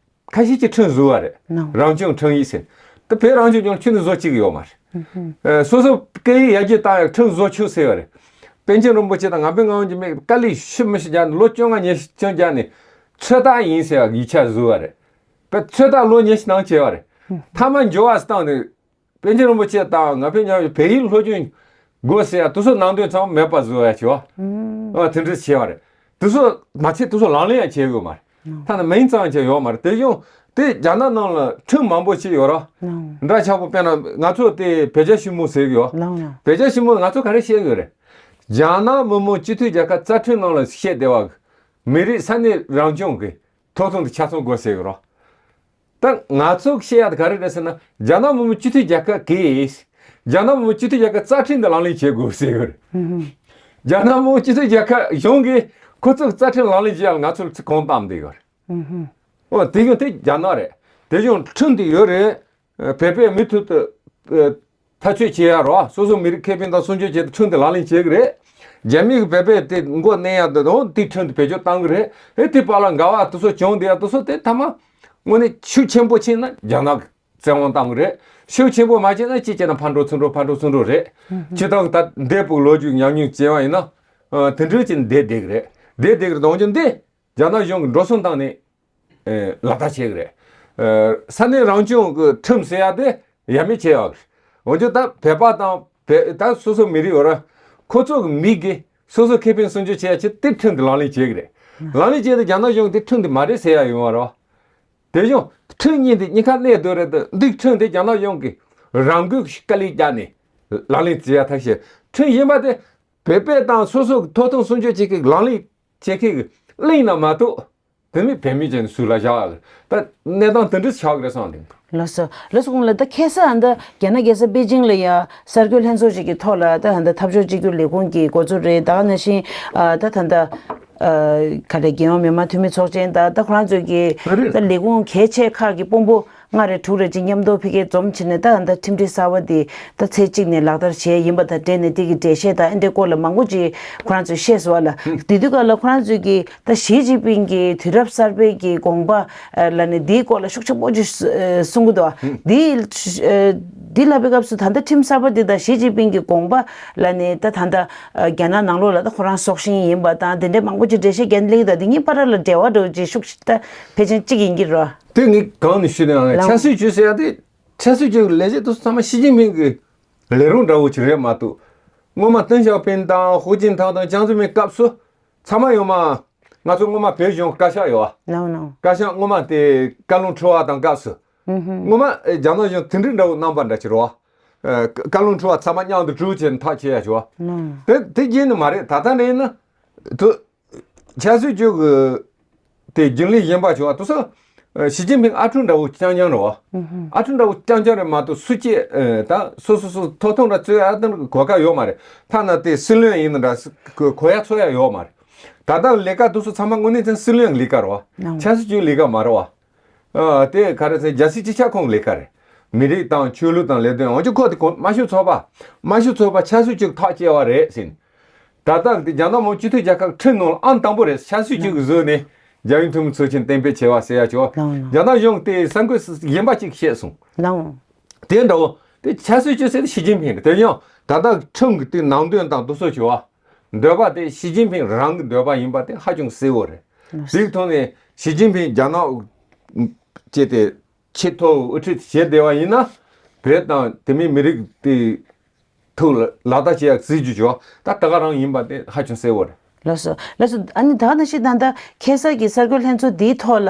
ཁ་ཤས་ཀྱིས་ཁྲིམས་བཟོས་པ་རེད། ནོ། རང་སྐྱོང་ཁྲིམས་ཡིག་ཟེར། ད་བོད་རང་སྐྱོང་ལྗོངས་ཁྱོན་ནས་བཟོ་བཅུག་གི་ཡོད་མ་རེད། ཨ། སོ་སོ་སྐད་ཡིག་ཡར་རྒྱས་བཏང་ཡག་ཁྲིམས་བཟོ་ཆོག་ཟེར་བ་རེད། པཎ་ཆེན་རིན་པོ་ཆེ་དང་ང་ཕོད་ངག་དབང་འཇིགས་མེད་དཀའ་ལས་ཤི་མི་ཤི་རྒྱག་ནས། ལོ་བཅོ་ལྔ་ཉི་ཤུ་རྒྱག་ནས་ཚོད་ལྟ་ཡིན་ཟེར་བ་ཡིག་ཆ་བཟོས་པ་རེད། པ་ཚོད་ལྟ་ལོ་ཉི་ཤུ་ནང་བྱས་པ་རེད། མཐའ་མ་འགྱུར་བ་བཏང་ནས། པཎ་ཆེན་རིན་པོ་ཆེ་དང་ང་ཕོད་མཉམ་དུ་བོད་ཡིག་སློབ་སྦྱོང་དགོས་ཟེར་ཡ་དེ་ཚོ་ནང་དོན་ཚང་མ་མེད་པ་བཟོ་ཡ་བྱས་པ། ཨ། དེ་འདྲ་བྱས་པ་རེད། དེ་ཚོ་མ་ཚད་དེ་ཚོ་ལག་ལེན་ཡང་བྱས་ཡོད་མ་རེད། ཐ་ན་མིང་ཙམ་བྱས་ཡོད་མ་རེད། དེ་ཡང་དེ་རྒྱ་ནག་ནང་ལ་ཁྲིམས་མང་པོ་ཞིག་ཡོད་ར། འདྲ་ཆགས་པོ། དཔེར་ན་ང་ཚོ་དེ་བོད་རྒྱ་ཞི་མོལ་ཟེར་གི་ཡོད། བོད་རྒྱ་ཞི་མོལ་ང་ཚོ་ག་རེ་བཤད་གི་ཡོད་རེད། རྒྱ་ནག་མི་དམངས་སྤྱི་མཐུན་རྒྱལ་ཁབ་རྩ་ཁྲིམས་ནང་ལ་བཤད་བསྡད་པ་གི་མི་རིགས་ས་གནས་རང་སྐྱོང་གི་ཐོབ་ཐང་དེ་ཆ་ཚང་དགོས་ཟེར་གི་ར། ད་ང་ཚོ་བཤད་ཡ་དེ་ག་རེ་རེད་ཟེར་ན། རྒྱ་ནག་མི་དམངས་སྤྱི་མཐུན་རྒྱལ་ཁབ་ཀྱིས་རྒྱ་ནག་མི་དམངས་སྤྱི་མཐུན་རྒྱལ་ཁབ་རྩ་ཁྲིམས་དེ་ལག་ལེན་བྱེད་དགོས་ཟེར་གི་རེད། རྒྱ་ནག་མི་དམངས་སྤྱི་མཐུན་རྒྱལ་ཁབ་གཞུང་གིས་ཁོ་ཚོའི་རྩ་ཁྲིམས་ལག་ལེན་བྱེད་ཡ་ལ་ང་ཚོར་ཚིག་གང་བཏང་བསྡད་ཡོད་རེད། ཨོ་དེ་གཞུང་དེ་རྒྱ་ནག་རེད། དེ་གཞུང་ཁྲིམས་དེ་ཡོད་རེད། བོད་པའི་མི་ཐུབ་ཏུ། འཐབ་རྩོད་བྱེད་ཡ་རོ། སོ་སོ་མི་རིགས་ཁེ་ཕན་དང་སྲུང་སྐྱོབ་བྱེད་ཁྲིམས་དེ་ལག་ལེན་བྱེད་གི་རེད། རྒྱ་མི་གི་བོད་པའི་དེ་མགོ་མནན་ཡ་དེ་དང་དེ་ཁྲིམས་དེ་བེད་སྤྱོད་བཏང་གི་རེད། ཨེ་དེ་བར་ལ་འགལ་བ་དེ་ཚོ་བྱུང་བསྡད་ཡ་དེ་ཚོ་དེ་ཐ་མ་དངོས་གནས་ཤུགས་ཆེན་པོ་ཕྱིན་ན་རྒྱ་ནག་གི་བཙན་དབང་བཏང་གི་རེད། ཤུགས་ཆེན་པོ་མ་ཕྱིན་ན་ཅི་བྱས་ན་ཕར་འགྲོ་ཚུར་འགྲོ་ཕར་འགྲོ་ཚུར་འགྲོ་རེད། ཨུ་ཧུམ། སྤྱིར་བཏང་ད་འདས་པའི་ལོ་རྒྱུས་ཉམས་མྱོང་བྱས་པ་ཡིན་ན། ཨ་དེ་འདྲ་ཅིག་བསྡད་བསྡད་གི་རེད། བསྡད་བསྡད་གི་རེད། འོན་ཀྱང་འདི་རྒྱ་ནག་གཞུང་གིས་འགྲོ་སོང་བཏང་ནས་ཨེ་ལག་བསྟར་བྱེད་གི་རེད། ཨེ་ས་གནས་རང་སྐྱོང་གི་ཁྲིམས་ཟེར་ཡ་དེ་ཡ་མེད་བྱས་ཡོད་གི་རེད། འོན་ཀྱང་ད་བོད་པ་དང་བོད་ད་སོ་སོ་མི་རིགས་ཡོད་ར། ཁོ་ཚོ་གི་མི་གིས་སོ་སོ་ཁེ་ཕན་སྲུང་སྐྱོབ་བྱེད་ཡ་ཆེད་དེ་ཁྲིམས་དེ་ལག་ལེན་བྱེད་གི་རེད། ལག་ལེན་བྱས་ཏེ་རྒྱ་ནག་གཞུང་གིས་དེ་ཁྲིམས་དེ་མ་རེད་ཟེར་ཡ་ཡོད་མ་རེད་བ། དེ་བཞིན་ཁྲིམས་གཉིས་དེ་གཉིས་ཀ་གནས་སྡོད་རེད་དེ། འདི་ཁྲིམས་དེ་རྒྱ་ནག་གཞུང་གིས་རང་འགུལ་གྱིས་དཀའ་ལས་བརྒྱབ་ནས་ལག་ལེན་བྱེད་ཡ་ཐབས་ཤེས། ཁྲིམས་གཞན་པ་དེ་བོད་པ་དང་སོ་སོ་གི་ཐོབ་ཐང་སྲུང་སྐྱོབ་བྱེད་མཁན་གྱི་ལག་ལེན་བྱེད་མཁན་གྱི་གླེང་ན་མ་གཏོགས། དེ་མིན་བོད་མི་ཅན་ཟུར་ལ་བཞག་ཡ་གི་ད་གནས་སྟངས་དེ་འདྲ་ཆགས་ཀྱི་རེད་བསམ་གི་འདུག་ལགས་སོ། ལགས་སོ། གོང་ལ་ད་ཁ་སང་ཨ་ད་རྒྱ་ནག་རྒྱལ་ས་པེ་ཅིང་ལ་ཡ་གསར་འགོད་ལྷན་ཚོགས་ཤིག་གི་ཐོག་ལ་ད་ཨ་ད་འཐབ་ཕྱོགས་གཅིག་གྱུར་ལས་ཁུངས་ཀྱི་འགོ་གཙོ་རེད། ད་ག་ནང་བཞིན་ཨ་ད་ད་ད་ཨ་ག་རེ་རྒྱལ་ཡོངས་མི་དམངས་འཐུས་མི་ཚོགས་ཆེན་ད་ད་ཁོ་རང་ཚོའི་གི་ཨ་རེད། ད་ལས་ཁུངས་གལ་ཆེ་ཁག་གི་དཔོན་པོ་ལྔ་རེ་དྲུག་རེ་ཅིག་མཉམ་དུ་ཕ་གིར་འཛོམས་བྱས་ནས་ད་ཨ་ད་ཁྲིམས་སྒྲིག་གསར་པ་འདི་ད་ཚེས་གཅིག་ནས་ལག་བསྟར་བྱས་ཡིན་པ་དང་འབྲེལ་ནས་དེ་གི་འགྲེལ་བཤད་དང་ཨ་འདྲའི་སྐོར་ལ་མང་པོ་ཅིག་ཁོ་རང་ཚོས་བཤད་སོང་བ་ལ། ཨ་དེ་དུས་སྐབས་ལ་ཁོ་རང་ཚོས་གི་ད་ཞི་ཅིན་ཕིང་གི་དུས་རབས་གསར་པའི་གི་དགོངས་པ་ལ་ནི་འདིའི་སྐོར་ལ་ཤུགས་ཆེན་པོ་ཅིག་གསུང་གི་འདུག་ཨ་འདི་འདི་ལབ་པའི་སྐབས་སུ་ད་ལྟ་ཁྲིམས་གསར་པ་འདི་དང་ཞི་ཅིན་ཕིང་གི་དགོངས་པ་ལ་ནི་ད་ད་ལྟ་རྒྱ་ནག་ནང་ལོགས་ལ་ད་ཁོ་རང་སྲོག་ཤིང་ཡིན་པ་དང་དེ་འདྲའི་མང་པོ་ཅིག་འགྲེལ་བཤད་རྒྱག་གི་འདུག་འདི་གཉིས་བར་ལ་འབྲེལ་བ་འདྲ་བོ་ཅིག་ཤུགས་ཆེ་ད་ཕལ་ཆེར་གཅིག་ཡིན་གྱི་རེད། དེ་ངས་གང་ནས་ཞུས་ན་ཡང་ལགས། ཆབ་སྲིད་ཅུས་ཟེར་ཡ་དེ་ཆབ་སྲིད་ཅུས་ཀྱི་ལས་བྱེད་དེ་ཚོ་ཚང་མ་ཞི་ཅིན་ཕིང་གི་ལས་རོགས་འདྲ་བོ་ཅིག་རེད་མ་གཏོགས། སྔོན་མ་ཏེང་ཞའོ་ཕིང་དང་ཧུའུ་ཅིན་ཐའོ་དང་ཅང་ཙེ་མིན་སྐབས་སུ་ཚང་མ་ཡོང་མ། ང་ཚོ་སྔོན་མ་བོད་གཞུང་བཀའ་ཤག་ཡོད་བ། ལགས་ལགས། བཀའ་ཤག་སྔོན་མ་དེ་བཀའ་བློན་ཁྲི་པ་དང་སྐབས་སུ། ཨུ་ཧུམ། སྔོན་མ་ཨེ་རྒྱ་ནག་གཞུང་དེ་འདྲའི་འདྲ་བོ་གནང་པ་འདྲ་ཅིག་རེད་བ། ཨེ་བཀའ་བཀའ་བློན་ཁྲི་པ་ཚང་མ་མཉམ་དུ་གྲོས་བྱས་ནས་ཐག་བཅད་ཡ་ཅིག་བ། ལགས། དེ་དེ་རྗེས་ནི་མ་རེད། ད་ལྟ་ནས་ཡིན་ན་དུ། ཆབ་སྲིད་ཅུས་ཀྱི་དེ་རྒྱུན་ལས་གཞན་པ་བྱུང་བ་དེ་ཚོ་ཞི་ཅིན་ཕིང་ཨ་ཁྲུག་འདྲ་བོ་རྐྱང་རྐྱང་རེད་བ། ཨུ་ཧུམ། ཨ་ཁྲུག་འདྲ་བོ་རྐྱང་རྐྱང་རེད་མ་གཏོགས་སུ་སྐྱེས་ད་སོ་སོ་སོ་ཐོབ་ཐང་འདྲ་རྩོད་ཡ་དེ་གོ་སྐབས་ཡོད་མ་རེད། ཐ་ན་དེ་སྲིད་བློན་ཡིན་ན་འདྲ་གོ་ཡ་རྩོད་ཡ་ཡོད་མ་རེད། ད་ལྟ་ལས་ཀ་དེ་ཚོ་ཚང་མ་དངོས་གནས་ཅན་སྲིད་བློན་ལས་ཀ་རེད་བ། ཆབ་སྲིད་ཅུས་ལས་ཀ་མ་རེད་བ། ཨ་དེ་ག་རེ་ཟེར་རྒྱལ་སྲིད་སྤྱི་ཁྱབ་ཁང་ལས་ཀ་རེད། མི་རིགས་དང་ཆོས་ལུགས་དང་ལས་དོན་འོན་ཀྱང་ཁོ་དེ་གོ་དམར་ཤོག་ཚོགས་པ་དམར་ཤོག་ཚོགས་པ་ཆབ་སྲིད་ཅུས་ཐག་བཅད་པ་རེད་ཟེར། ད་ལྟ་དེ་རྒྱ་ནག་མི་དམངས་སྤྱི་མཐུན་རྒྱལ་ཁབ་ཁྲིམས་ནང་ལ་ཨང་དང་པོ་རེད། ཆབ་སྲིད་ཅུས་ཀྱི་བཟོས་ནས་རྒྱལ་ཡོངས་འཐུས་མི་ཚོགས་ཆེན་གཏན་འབེབས་བྱས་པ་ཟེར་ཡ་ཅིག་ལགས། རྒྱ་ནག་གཞུང་དེ་གསར་འགོད་གཞན་པ་ཅིག་བཤད་སོང་། ལགས། དེ་འདྲ་བོ་དེ་ཆབ་སྲིད་ཅུས་ཟེར་ཞི་ཅིན་ཕིང་རེད། དེ་ཡང་ད་ལྟ་ཁྲིམས་ཀྱི་དེ་ནང་དོན་དང་དེ་ཚོ་ཅིག་བ། འདོད་པ་དེ་ཞི་ཅིན་ཕིང་རང་གི་འདོད་པ་ཡིན་པ་དེ་ཧ་ཅང་གསལ་བོ་རེད། དེའི་ཐོག་ནས་ཞི་ཅིན་ཕིང་རྒྱ་ནག་བྱས་ཏེ་ཆེས་མཐོ་བོའི་དབུ་ཁྲིད་བྱས་བསྡད་པ་ཡིན་ན། བོད་དང་དེ་མིན་མི་རིགས་དེ་ཐོག་ལ་ལག་བསྟར་བྱེད་ཡག་སྲིད་ཇུས་ཅིག་ད་ད་ག་རང་ཡིན་པ་དེ་ཧ་ཅང་གསལ་བོ་རེད། ལགས་སོ། ལགས་སོ། ཨ་ནི་ད་ག་ནང་བཞིན་ད་ལྟ་ཁ་སང་གི་གསར་འགོད་ལྷན་ཚོགས་འདིའི་ཐོག་ལ་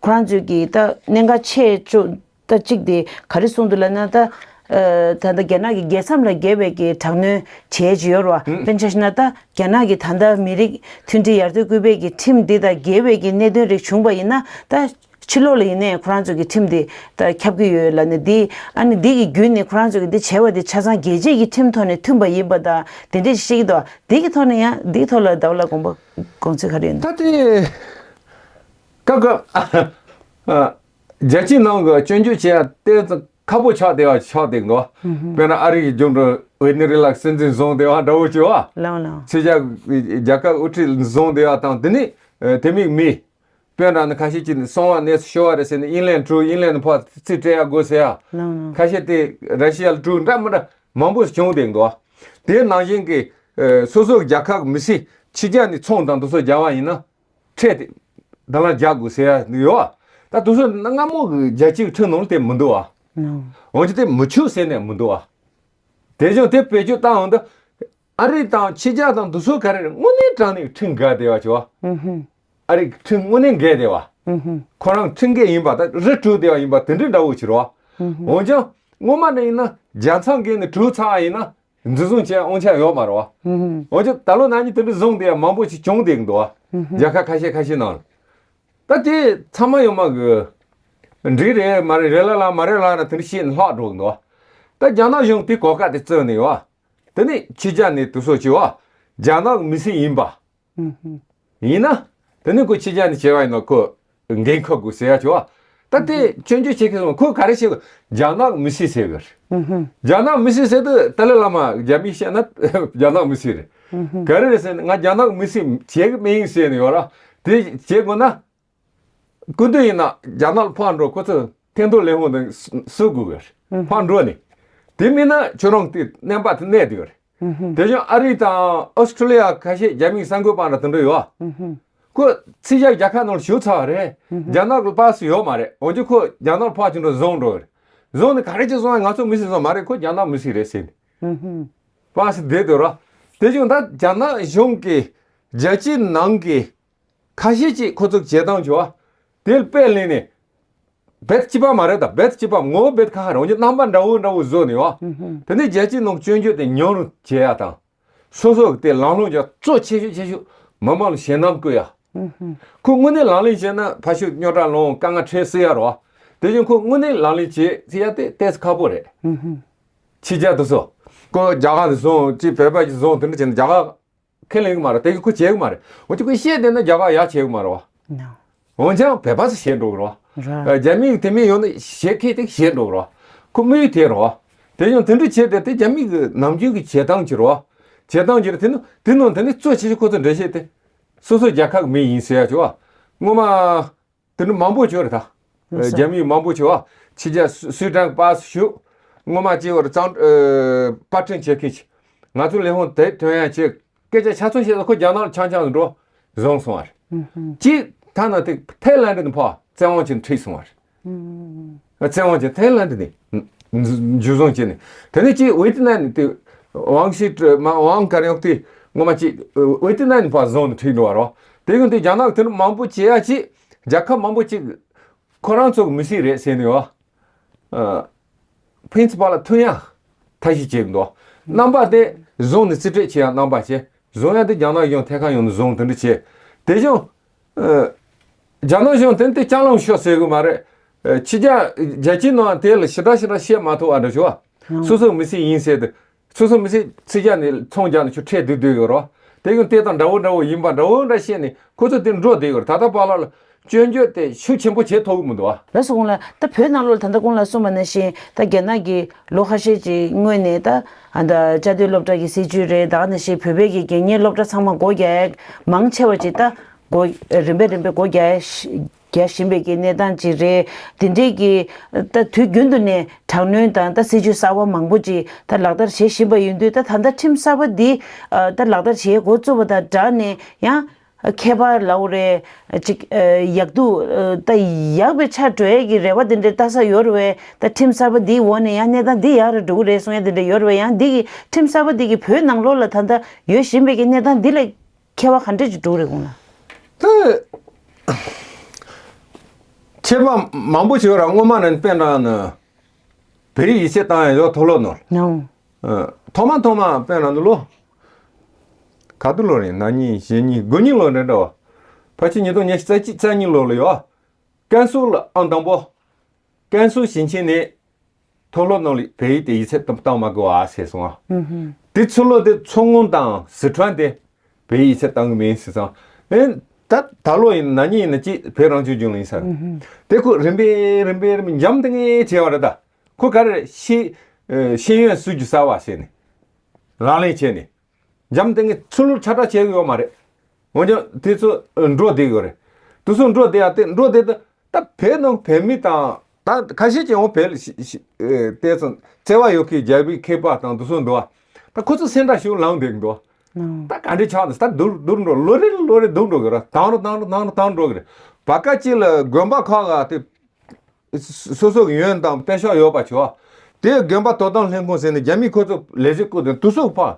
ཁོ་རང་ཚོས་ཀྱི་ད་གནད་འགག་ཆེ་ཤོས་ད་གཅིག་དེ་ག་རེ་གསུངས་འདུག་ལབ་ན། ད་ཨ་ད་ལྟ་རྒྱ་ནག་གི་རྒྱལ་མཚམས་ལ་འགེལ་བའི་གི་དྲག་གནོན་བྱས་ཀྱི་ཡོད་རེད་བ། དཔེར་ན་ཆ་བཞག་ན་ད་རྒྱ་ནག་གི་ད་ལྟ་མི་རིགས་མཐུན་སྒྲིལ་ཡར་ཐོན་སྐུལ་སྤེལ་གྱི་ཁྲིམས་འདི་དང་འགལ་བའི་གི་གནད་དོན་རིགས་བྱུང་བ་ཡིན་ན། ད་ཕྱི་ལོགས་ལ་ཡིན་ནའི་ཁོ་རང་ཚོ་གི་ཁྲིམས་དེ་ད་ཁྱབ་ཀྱི་ཡོད་ལབ་ནས། འདི་ཨ་ནི་འདི་གི་བརྒྱུད་ནས་ཁོ་རང་ཚོ་གི་འདི་བྱས་པ་དེ་ཆ་ཚང་རྒྱལ་སྤྱི་གི་ཁྲིམས་ཐོག་ནས་མཐུན་པ་ཡིན་པ་དང་དེ་འདྲས་བཤད་ཀྱི་འདུག་འདི་གི་ཐོག་ནས་ཡང་འདི་གི་ཐོག་ལ་ཟླ་བ་ལགས་དགོངས་པ་དགོངས་ཚུལ་ག་རེ་ཡོད་ན། ད་དེ་སྐབས་སྐབས་ཨ་རྒྱལ་སྤྱིའི་ནང་གི་སྐྱོན་བརྗོད་བྱེད་ཡ་དེ་ཚོ་ཁག་པོ་ཆགས་བསྡད་པ་ཆགས་བསྡད་འདུག་དཔེར་ན་ཨ་རི་གི་རྒྱུ་འགྲོ་ཝེ་ནེ་རི་ལ་སྲིད་འཛིན་བཟུང་བསྡད་པ་འདྲ་བོ་བྱས་པ། ལགས་ལགས། ཕྱི་རྒྱལ་རྒྱལ་ཁབ་དབུ་ཁྲིད་བཟུང་བསྡད་པ་དང་། དེ་ནས་ཨ་དེ་མིན་མི་དཔོན་རང་ནི་ཁ་ཤས་ཀྱིས་གསང་བ་གནས་ཚུལ་ཤོར་བ་རེད་ཟེར་ནས་དབྱིན་ལན་འགྲོ། དབྱིན་ལན་ནས་ཕར་རྩིས་སྤྲད་ཡ་དགོས་ཟེར་ཡ། ལགས་ལགས། ཁ་ཤས་དེ་ར་ཤི་ཡ་ལ་འགྲོ་འདྲ་མི་འདྲ་མང་པོ་བྱུང་བསྡད་འདུག་དེའི་ནང་བཞིན་གྱི་ཨ་སོ་སོ་རྒྱལ་ཁབ་མི་སེར་ཕྱི་རྒྱལ་ནས་ཚོང་དང་དེ་ཚོ་རྒྱག་པ་ཡིན་ན་ཁྲལ་དེ་དང་བླངས་རྒྱག་དགོས་ཟེར་ཡ་ཡོད། ད་དེ་ཚོ་སྔ་མོ་གི་རྒྱལ་སྤྱིའི་ཁྲིམས་ནང་ལ་དེ་མི་འདུག་བ། ལགས། འོན་ཀྱང་དེ་མི་ཆོག་ཟེར་ནས་མི་འདུག་བ། དེ་བཞིན་དེ་བེད་སྤྱོད་བཏང་འོང་དུས། ཨ་རི་དང་ཕྱི་རྒྱལ་དང་དེ་ཚོ་ག་རེ་རེད། དངོས་གནས་དྲང་གནས་ཁྲིམས་འགལ་བསྡད་པ་བྱས་པ། ཨུ་ཧུམ། ཨ་རི་ཁྲིམས་དངོས་གནས་འགལ་བསྡད་པ། ཨུ་ཧུམ། ཁོ་རང་ཁྲིམས་འགལ་ཡིན་པ་དང་རི་བྲོས་བསྡད་པ་ཡིན་པ་དེ་འདྲའི་འདྲ་བོ་ཅིག་རེད་པ། ཨུ་ཧུམ། འོན་ཀྱང་སྔོན་མ་ནས་ཡིན་ན་རྒྱལ་མཚམས་བརྒལ་ནས་བྲོས་ཚར་བ་ཡིན་ན་འཛིན་བཟུང་བྱེད་དབང་ཆ་ཡོད་མ་རེད་པ། ཨུ་ཧུམ། འོན་ཀྱང་ད་ལོ་ན་ནིང་དེ་འདྲ་བཟུང་བསྡད་ཡ་མང་པོ་ཞིག་བྱུང་བསྡད་ཀྱི་འདུག་པ། ཨུ་ཧུམ། རྒྱལ་ཁབ་ཁ་ཤས་ཁ་ཤས་ནང་ལ། ད་དེ་ཚང་མ་ཡོད་མ་གི་འགྲིག་རེད་མ་རེད། རེད་ལ་ལ་མ་རེད་ལ་ལ་དེ་འདྲ་བཤད་ནས་ལྷག་འགྲོ་གི་འདུག་པ། ད་རྒྱ་ནག་གཞུང་དེ་གོ་སྐབས་དེ་བཙལ་ནས་ཡོད་པ། དེ་ནས་ཕྱི་རྒྱལ་ནས་དེ་ཚོ་བྱས་པ། རྒྱ་ནག་གི་མི་སེར་ཡིན་པ། ཨུ་ཧུམ། ཡིན་ན། དེ་ནས་ཁོ་ཕྱི་རྒྱལ་ནས་བྱས་པ་ཡིན་ན་ཁོ་འགན་འཁུར་དགོས་ཟེར་ཡ་བྱས་པ། ད་དེ་སྐྱོན་བརྗོད་བྱེད་མཁན་སོང་ཁོ་ག་རེ་བྱེད་དགོས། རྒྱ་ནག་མི་སེར་ཟེར་དགོས། རྒྱ་ནག་མི་སེར་ཟེར་དུས་ཏཱ་ལའི་བླ་མ་རྒྱ་མིས་བཤད་ན་རྒྱ་ནག་མི་སེར་རེད། ག་རེ་རེད་ཟེར་ན་ང་རྒྱ་ནག་མི་སེར་བྱེད་གི་མིན་ཟེར་ནས་ཡོད་ར། དེ་བྱེད་དགོས་ན། སྐུ་མདུན་ཡིན་ན་རྒྱ་ནག་ལ་ཕར་འགྲོ། ཁོ་ཚོས་ཐེར་འདོན་ལས་ཁུངས་དང་སུ་དགོས་གི་ཕར་འགྲོ་ནས། དེ་མིན་ན་ཁྱོད་རང་དེ་གནས་པ་དེ་གནས་དེ་ཡོད་རེད། དེ་བཞིན་ཨ་རི་དང་ཨོ་སི་ཁྲུ་ལི་ཡ་ཁ་ཤས་རྒྱ་མིའི་གསར་འགོད་པ་འདྲ་དེ་འདྲ་ཡོད། ཁོ་ཕྱི་རྒྱལ་རྒྱལ་ཁབ་ནང་ལ་བཞུགས་ཚར་བ་རེད། རྒྱ་ནག་གི་པ་སི་ཡོད་མ་རེད། འོན་ཀྱང་ཁོ་རྒྱ་ནག་ལ་ཕར་ཕྱིན་འགྲོ་བཟུང་འགྲོ་གི་རེད། བཟུང་ནས་ག་རེ་བྱས་སོང་ང་ཚོ་མི་སེར་ཚོ་མ་རེད། ཁོ་རྒྱ་ནག་མི་སེར་རེད་ཟེར་ནས། པ་སི་བསྡད་དུས་ར། དེ་བཞིན་ད་རྒྱ་ནག་གཞུང་གིས་རྒྱལ་སྤྱིའི་ནང་གི་ཁ་ཤས་ཀྱིས་ཁོ་ཚོ་བྱེད་སྟངས་བྱུང་བ། དེ་ལ་དཔེ་ལེན་ནས། རྦད་གཅིག་པ་མ་རེད་ད། རྦད་གཅིག་པ་ངོ་བོ་རྦད་ཁ་ཁ་རེད། འོན་ཀྱང་རྣམ་པ་འདྲ་བོ་འདྲ་བོ་བཟོས་ནས་བ། དེ་ནས་རྒྱལ་སྤྱིའི་ནང་སྐྱོན་བརྗོད་དེ་ཉུང་རུ་བྱེད་ཡ་དང་། སོ་སོ་གི་དེ་ལམ་ལྷོང་རྒྱ་གཙོ་ཆེ་ཤོས་ཆེ་ཤོས་མི་མང་ལ་ཞེད་སྣང་བསྐུལ་ཡ། ཁོ་དངོས་གནས་ལག་ལེན་བྱས་ན་ཕ་ཤུལ་རྙོག་དྲ་སློང་དཀའ་ངལ་འཕྲད་སྲིད་ཡ་རེད་བ། དེ་བཞིན་ཁོ་དངོས་གནས་ལག་ལེན་བྱེད་སྲིད་ཡ་དེ་ཏོག་ཙམ་ཁག་པོ་རེད། ཕྱི་རྒྱལ་དུ་སོ། ཁོ་རྒྱ་གར་ནས་བཟུང་ཅིག་བོད་པ་ཞིག་བཟུང་དེ་འདྲ་བྱས་ན་རྒྱ་གར་ཁས་ལེན་གི་མ་རེད། དེ་གི་ཁོ་བྱེད་གི་མ་རེད། འོན་ཀྱང་ཁོས་བཤད་བསྡད་ན་རྒྱ་གར་ཡ་བྱེད་གི་མ་རེད་བ། ནོ། འོན་ཀྱང་བོད་པ་ཚོ་བྱེད་འགྲོ་གི་རེད་བ། ར། རྒྱ་མིའི་དེ་མིན་ཡོང་ནས་བྱེད་མཁན་དེ་བྱེད་འགྲོ་གི་རེད་བ། ཁོ་དམིགས་ཡུལ་དེ་རེད་བ། དེ་ཡང་དེ་འདྲ་བྱས་ཏེ་དེ་རྒྱ་མི་གི་ནམ་རྒྱུན་གི་བྱེད་སྟངས་ཀྱི་རེད་བ། བྱེད་སྟངས་ཀྱི་རེད། དེ་ནི་དེ་ནང་དེ་ནི་གཙོ་ཆེ་ཤོས་ཁོ་ཚོ་འགྲེལ་བཤད་དེ། སོ་སོ་རྒྱལ་ཁབ་གི་མི་ཡིན་ཟེར་ཡ་ཅིག་བ། སྔོན་མ། དེ་འདྲ་མང་པོ་བྱུང་རེད་ད། ལགས་སོ། རྒྱ་མི་མང་པོ་བྱུང་བ། ཕྱི་རྒྱལ་སུ་སུའི་ཀྲང་པ་སུ་ཞུ། སྔོན་མ་སྐྱེ་བར་གཙང་པར་སྐྲུན་བྱེད་མཁན་ཅིག་ང་ཚོ་ལས་ཁུངས་དེ་ཐོན་ཡ་ཅིག་སྐད་ཆ་ཆ་ཚང་བཤད་ན་ཁོ་རྒྱ་ནག་ལ་ཆང་ཆང་འགྲོ་བཟུང་སོང་བ་རེད། གཅིག་ཐ་ན་དེ་ཐའི་ལན་ཌི་ནས་ཕར་བཙན་དབང་ཅན་ཁྲིད་སོང་བ་རེད། བཙན་དབང་ཅན་ཐའི་ལན་ཌི་ནས་འཇུ་བཟུང་བྱས་ནས། དེ་ནས་གཅིག་ཝེ་ཏི་ནམ་ནས་དེ་ཝང་ཤི་ཀྲི་མ་ཝང་ཀ་རེ་ཡོག་དེ་སྔོན་མ་གཅིག་ཝེ་ཏི་ནམ་ནས་ཕར་བཟུང་ནས་ཁྲིད་འགྲོ་བ་རེད། དེ་ཡོང་དུས་རྒྱ་ནག་དེ་འདྲ་མང་པོ་བྱེད་ཡ་ཅིག་རྒྱལ་ཁབ་མང་པོ་ཅིག་ཁོ་རང་ཚོ་གི་མི་སེར་རེད་ཟེར་ནས་ཡོད། ཕན་ཚུན་བར་ལ་མཐུན་ཡ་ཐབས་ཤེས་བྱེད་འདུག་རྣམ་པ་དེ་བཟུང་ནས་རྩིས་སྤྲོད་བྱེད་ཡ་རྣམ་པ་བྱས་བཟུང་ཡ་དེ་རྒྱ་ནག་གཞུང་ཐད་ཀར་ཡོང་ནས་བཟུང་དེ་འདྲ་བྱས། དེ་བཞིན་རྒྱ་ནག་གཞུང་དེ་དེ་ལྕགས་ལམ་ཤོག་ཟེར་གི་མ་རེད། ཕྱི་རྒྱལ་རྒྱལ་སྤྱིའི་ནང་དེ་ལ་ཞེ་དྲག་ཞེ་དྲག་བཤད་མ་ཐུབ་པ་འདྲ་བྱུང་བ། སོ་སོའི་མི་སེར་ཡིན་ཟེར་ཏེ། སོ་སོ་མི་སེར་ཕྱི་རྒྱལ་ནས་ཚོང་རྒྱག་ནས་ཆུ་ཁྲལ་བསྡུ་བསྡུ་ཡོད་རོ། དེ་ཡང་དེ་དང་འདྲ་བོ་འདྲ་བོ་ཡིན་པ་འདྲ་བོ་འདྲ་བཤད་ནས་ཁོ་ཚོ་དེ་འགྲོ་བསྡད་ཡོད་རེད། ད་ལྟ་བར་ལ་སྐྱོན་བརྗོད་དེ་ཤུགས་ཆེན་པོ་བྱེད་ཐུབ་ཀྱི་མི་འདུག་ཨ། ལགས་སོ། ཁོང་ལ་ད་བོད་ནང་ལོགས་ལ་ད་ལྟ་ཁོང་ལ་གསུངས་པ་ནང་བཞིན་ད་རྒྱ་ནག་གིས་ལོ་ཁ་ཤས་ཀྱི་སྔོན་ནས་ད་ཨ་ད་བཅའ་སྡོད་སློབ་གྲྭ་གི་སྲིད་ཇུས་རེད། ད་ག་ནང་བཞིན་བོད་པའི་གི་དགེ་རྒན་སློབ་གྲྭ་ཚང་མ་སྒོ་རྒྱག་མང་ཆེ་བ་ཅིག་ད་སྒོ་རིམ་པས་རིམ་པས་སྒོ་རྒྱག་རྒྱག་བཞིན་པའི་གི་གནས་སྟངས་ཅིག་རེད། དེ་འདྲའི་གི་ད་དུས་རྒྱུན་དུ་ནས་དྲག་གནོན་དང་ད་སྲིད་ཇུས་གསར་བ་མང་པོ་ཅིག་ད་ལག་བསྟར་བྱེད་བཞིན་པ་ཡིན་དུས། ད་ད་ལྟ་ཁྲིམས་གསར་པ་འདི་ད་ལག་བསྟར་བྱེད་འགོ་བཙུགས་པ་དང་སྦྲགས་ནས་ཡང་ཁྱད་པར་ལབ་དགོས་རེད། ཅིག་ཡག་སྡུག་ད་ཡག་པའི་ཆ་འགྲོ་ཡས་ཀྱི་རེ་བ་དེ་འདྲའི་ལྟ་ས་ཡོད་རེད་བས། ད་ཁྲིམས་གསར་པ་འདིའི་འོག་ནས་ཡང་གནས་སྟངས་འདི་ཡག་རུ་འགྲོ་གི་རེད་གསུང་ཡས་དེ་འདྲ་ཡོད་རེད་བས། ཡང་འདི་གི་ཁྲིམས་གསར་པ་འདི་གི་བོད་ནང་ལོགས་ལ་ད་ལྟ་ཡོད་བཞིན་པའི་གི་གནས་སྟངས་འདི་ལ་ཁྱད་པར་ག་འདྲ་ཅིག་འགྲོ་གི་རེད་ཁོང་ལ། ད་ཁྱད་པར་མང་པོ་ཞིག་ཡོད་ར། སྔོན་མ་ནས་དཔེར་ན་ནི་བོད་ཡིག་ཡིག་ཆ་བཏང་ཡ་ཡོད། མཐོ་སློབ་ནང་། ནོ། ཨ། ཐོག་མ་ཐོག་མ་དཔེར་ན་ནི་ལོ། ག་དུས་ལོ་རེད། ན་གཉིས་གཞེས་གཉིས་དགུ་གཉིས་ལོ་རེད་འདྲ་བ། ཕལ་ཆེར་ཉིས་སྟོང་ཉི་ཤུ་རྩ་གཅིག་རྩ་གཉིས་ལོ་ལ་ཡོད། ཀན་སུའུ་ལ་ཨང་དང་པོ། ཀན་སུའུ་ཞིང་ཆེན་ནས་མཐོ་སློབ་ནང་ལ་བོད་ཡིག་དེ་ཡིག་ཚད་བཏང་མ་དགོས་པ་ཟེར་སོང་ཨ། ཨུ་ཧུམ། དེ་ཚུར་ལོག་དེ་མཚོ་སྔོན་དང་ཟི་ཁྲོན་དེ་བོད་ཡིག་ཚད་བཏང་གི་མིན་ཟེར་སོང་ཨ། ཨེ། ད་ད་ལོ་ཡིན་ན་ནི་ཡིན་ན་ཅི་བོད་རང་སྐྱོང་ལྗོངས་ལ་ཡིན་ས་རེད། ཨུ་ཧུམ། དེ་ཁོ་རིམ་པས་རིམ་པས་རིམ་པས་འཇམ་ཐིང་ངེ་བྱས་པ་རེད་ད། ཁོ་ག་རེ་རེད། ཤེས་ཤེས་ཡོན་སྲིད་ཇུས་གསར་བ་ཟེར་ནས་ལག་ལེན་བྱས་ནས། འཇམ་ཐིང་ངེ་ཚུར་ལོག་ཁྱབ་བསྒྲགས་བྱེད་ཀྱི་ཡོད་མ་རེད། འོན་ཀྱང་དེ་ཚོ་འགྲོ་བསྡད་ཡོད་རེད། དེ་ཚོ་འགྲོ་བསྡད་ཡ་དེ་འགྲོ་བསྡད་དུས་ད་བོད་ནང་བོད་མི་དང་ད་ཁ་ཤས་ཀྱིས་འོང་བོད་ལ་ཤི་ཤི་ཨེ་དེ་ཚོ་བརྩེ་བ་ཡོད་མཁན་རྒྱ་བོད་མཁས་པ་དང་དེ་ཚོ་འདུག་བ། ད་ཁོ་ཚོ་སེམས་ཁྲལ་ཞིག་ལངས་བསྡད་འདུག་ཨང་། ད་ག་འདྲ་ཆགས་འདུག་ད་སྡུག་སྡུག་འགྲོ་ལོ་རེ་ལོ་རེ་སྡུག་འགྲོ་གི་རེད། དང་རུ་དང་རུ་དང་རུ་དང་འགྲོ་གི་རེད། བར་སྐབས་གཅིག་ལ་དགོན་པ་ཁག་ག་དེ་སོ་སོ་གི་ཡོན་དང་དཔེ་ཤག་ཡོད་པ་བྱས། དེ་དགོན་པ་དོ་དམ་ལྷན་ཁང་ཟེར་ནས་རྒྱ་མིས་ཁོ་ཚོ་ལས་བྱེད་བསྐོས་ཏེ་དེ་ཚོ་ཕར་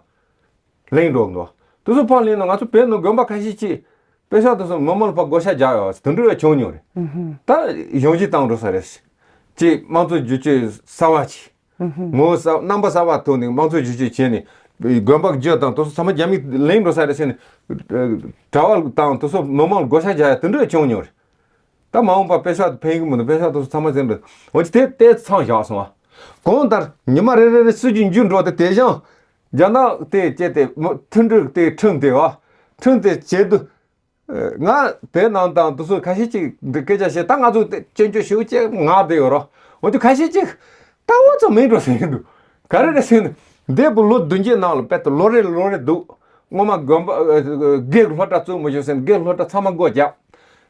ལེན་འགྲོ་གི་འདུག་དེ་ཚོ་ཕར་ལེན་ན་ང་ཚོ་བོད་ནང་དགོན་པ་ཁ་ཤས་ཀྱིས་དཔེ་ཤག་དེ་ཚོ་མི་མང་ལ་ཕར་བགོ་བཤའ་རྒྱག་ཡོད་དེ་འདྲ་བས་བྱུང་མྱོང་རེད། ཨུ་ཧུམ། ད་གཞུང་བཞེས་བཏང་འགྲོ་ས་རེད། ཅེས་དམངས་གཙོ་བསྒྱུར་བཅོས་གསར་བ་ཅིག་ངོ་བོ་གསར་རྣམ་པ་གསར་བ་ཐོག་ནས་དམངས་གཙོ་བསྒྱུར་བཅོས་བྱས་ནས་དགོན་པ་བརྒྱུད་དང་དེ་ཚོ་ཚང་མ་རྒྱ་མིས་ལེན་འགྲོ་ས་རེད་ཟེར་ནས་གྲྭ་པ་དང་དེ་ཚོ་མི་མང་ལ་བགོ་བཤའ་རྒྱག་ཡ་དེ་འདྲ་བྱུང་མྱོང་རེད། ད་མ་འོངས་པ་དཔེ་ཤག་ཕན་གི་མི་འདུག་དཔེ་ཤག་དེ་ཚོ་ཚང་མ་ཟེར་འདུག་འོན་ཀྱང་དེ་དེ་ཚང་བཞག་སོང་ཨ། གང་ལྟར་ཉི་མ་རེ་རེ་རེ་སྲིད་ཇུས་འགྱུར་འགྲོ་དེ་དེ་བཞིན་རྒྱ་ནག་དེ་བྱས་ཏེ་མཐུན་སྒྲིལ་དེ་ཁྲིམས་དེ་བ་ཁྲིམས་དེ་བྱེད་དུ། ང་བོད་ནང་དང་དེ་ཚོ་ཁ་ཤས་ཅིག་འདི་སྐད་ཆ་བཤད། ད་ང་ཚོ་དེ་སྐྱོན་བརྗོད་ཞུ་ཅེས་ངར་བསྡད་ཡོད་རོ། འོ་དེ་ཁ་ཤས་ཅིག་ད་འོ་ཙམ་མིན་འགྲོ་ཟེར་གྱི་འདུག། ག་རེ་རེད་ཟེར་ན། འདས་པའི་ལོ་བདུན་བརྒྱད་ནང་ལ་དཔེ་དེ་ལོ་རེ་ལོ་རེ་འདུག། སྔོན་མ་དགོན་པ་ཨ་དགེ་སློབ་གྲྭ་བཙུགས་མི་ཆོག་ཟེར་ན་དགེ་སློབ་གྲྭ་ཚང་མ་སྒོ་བརྒྱབ།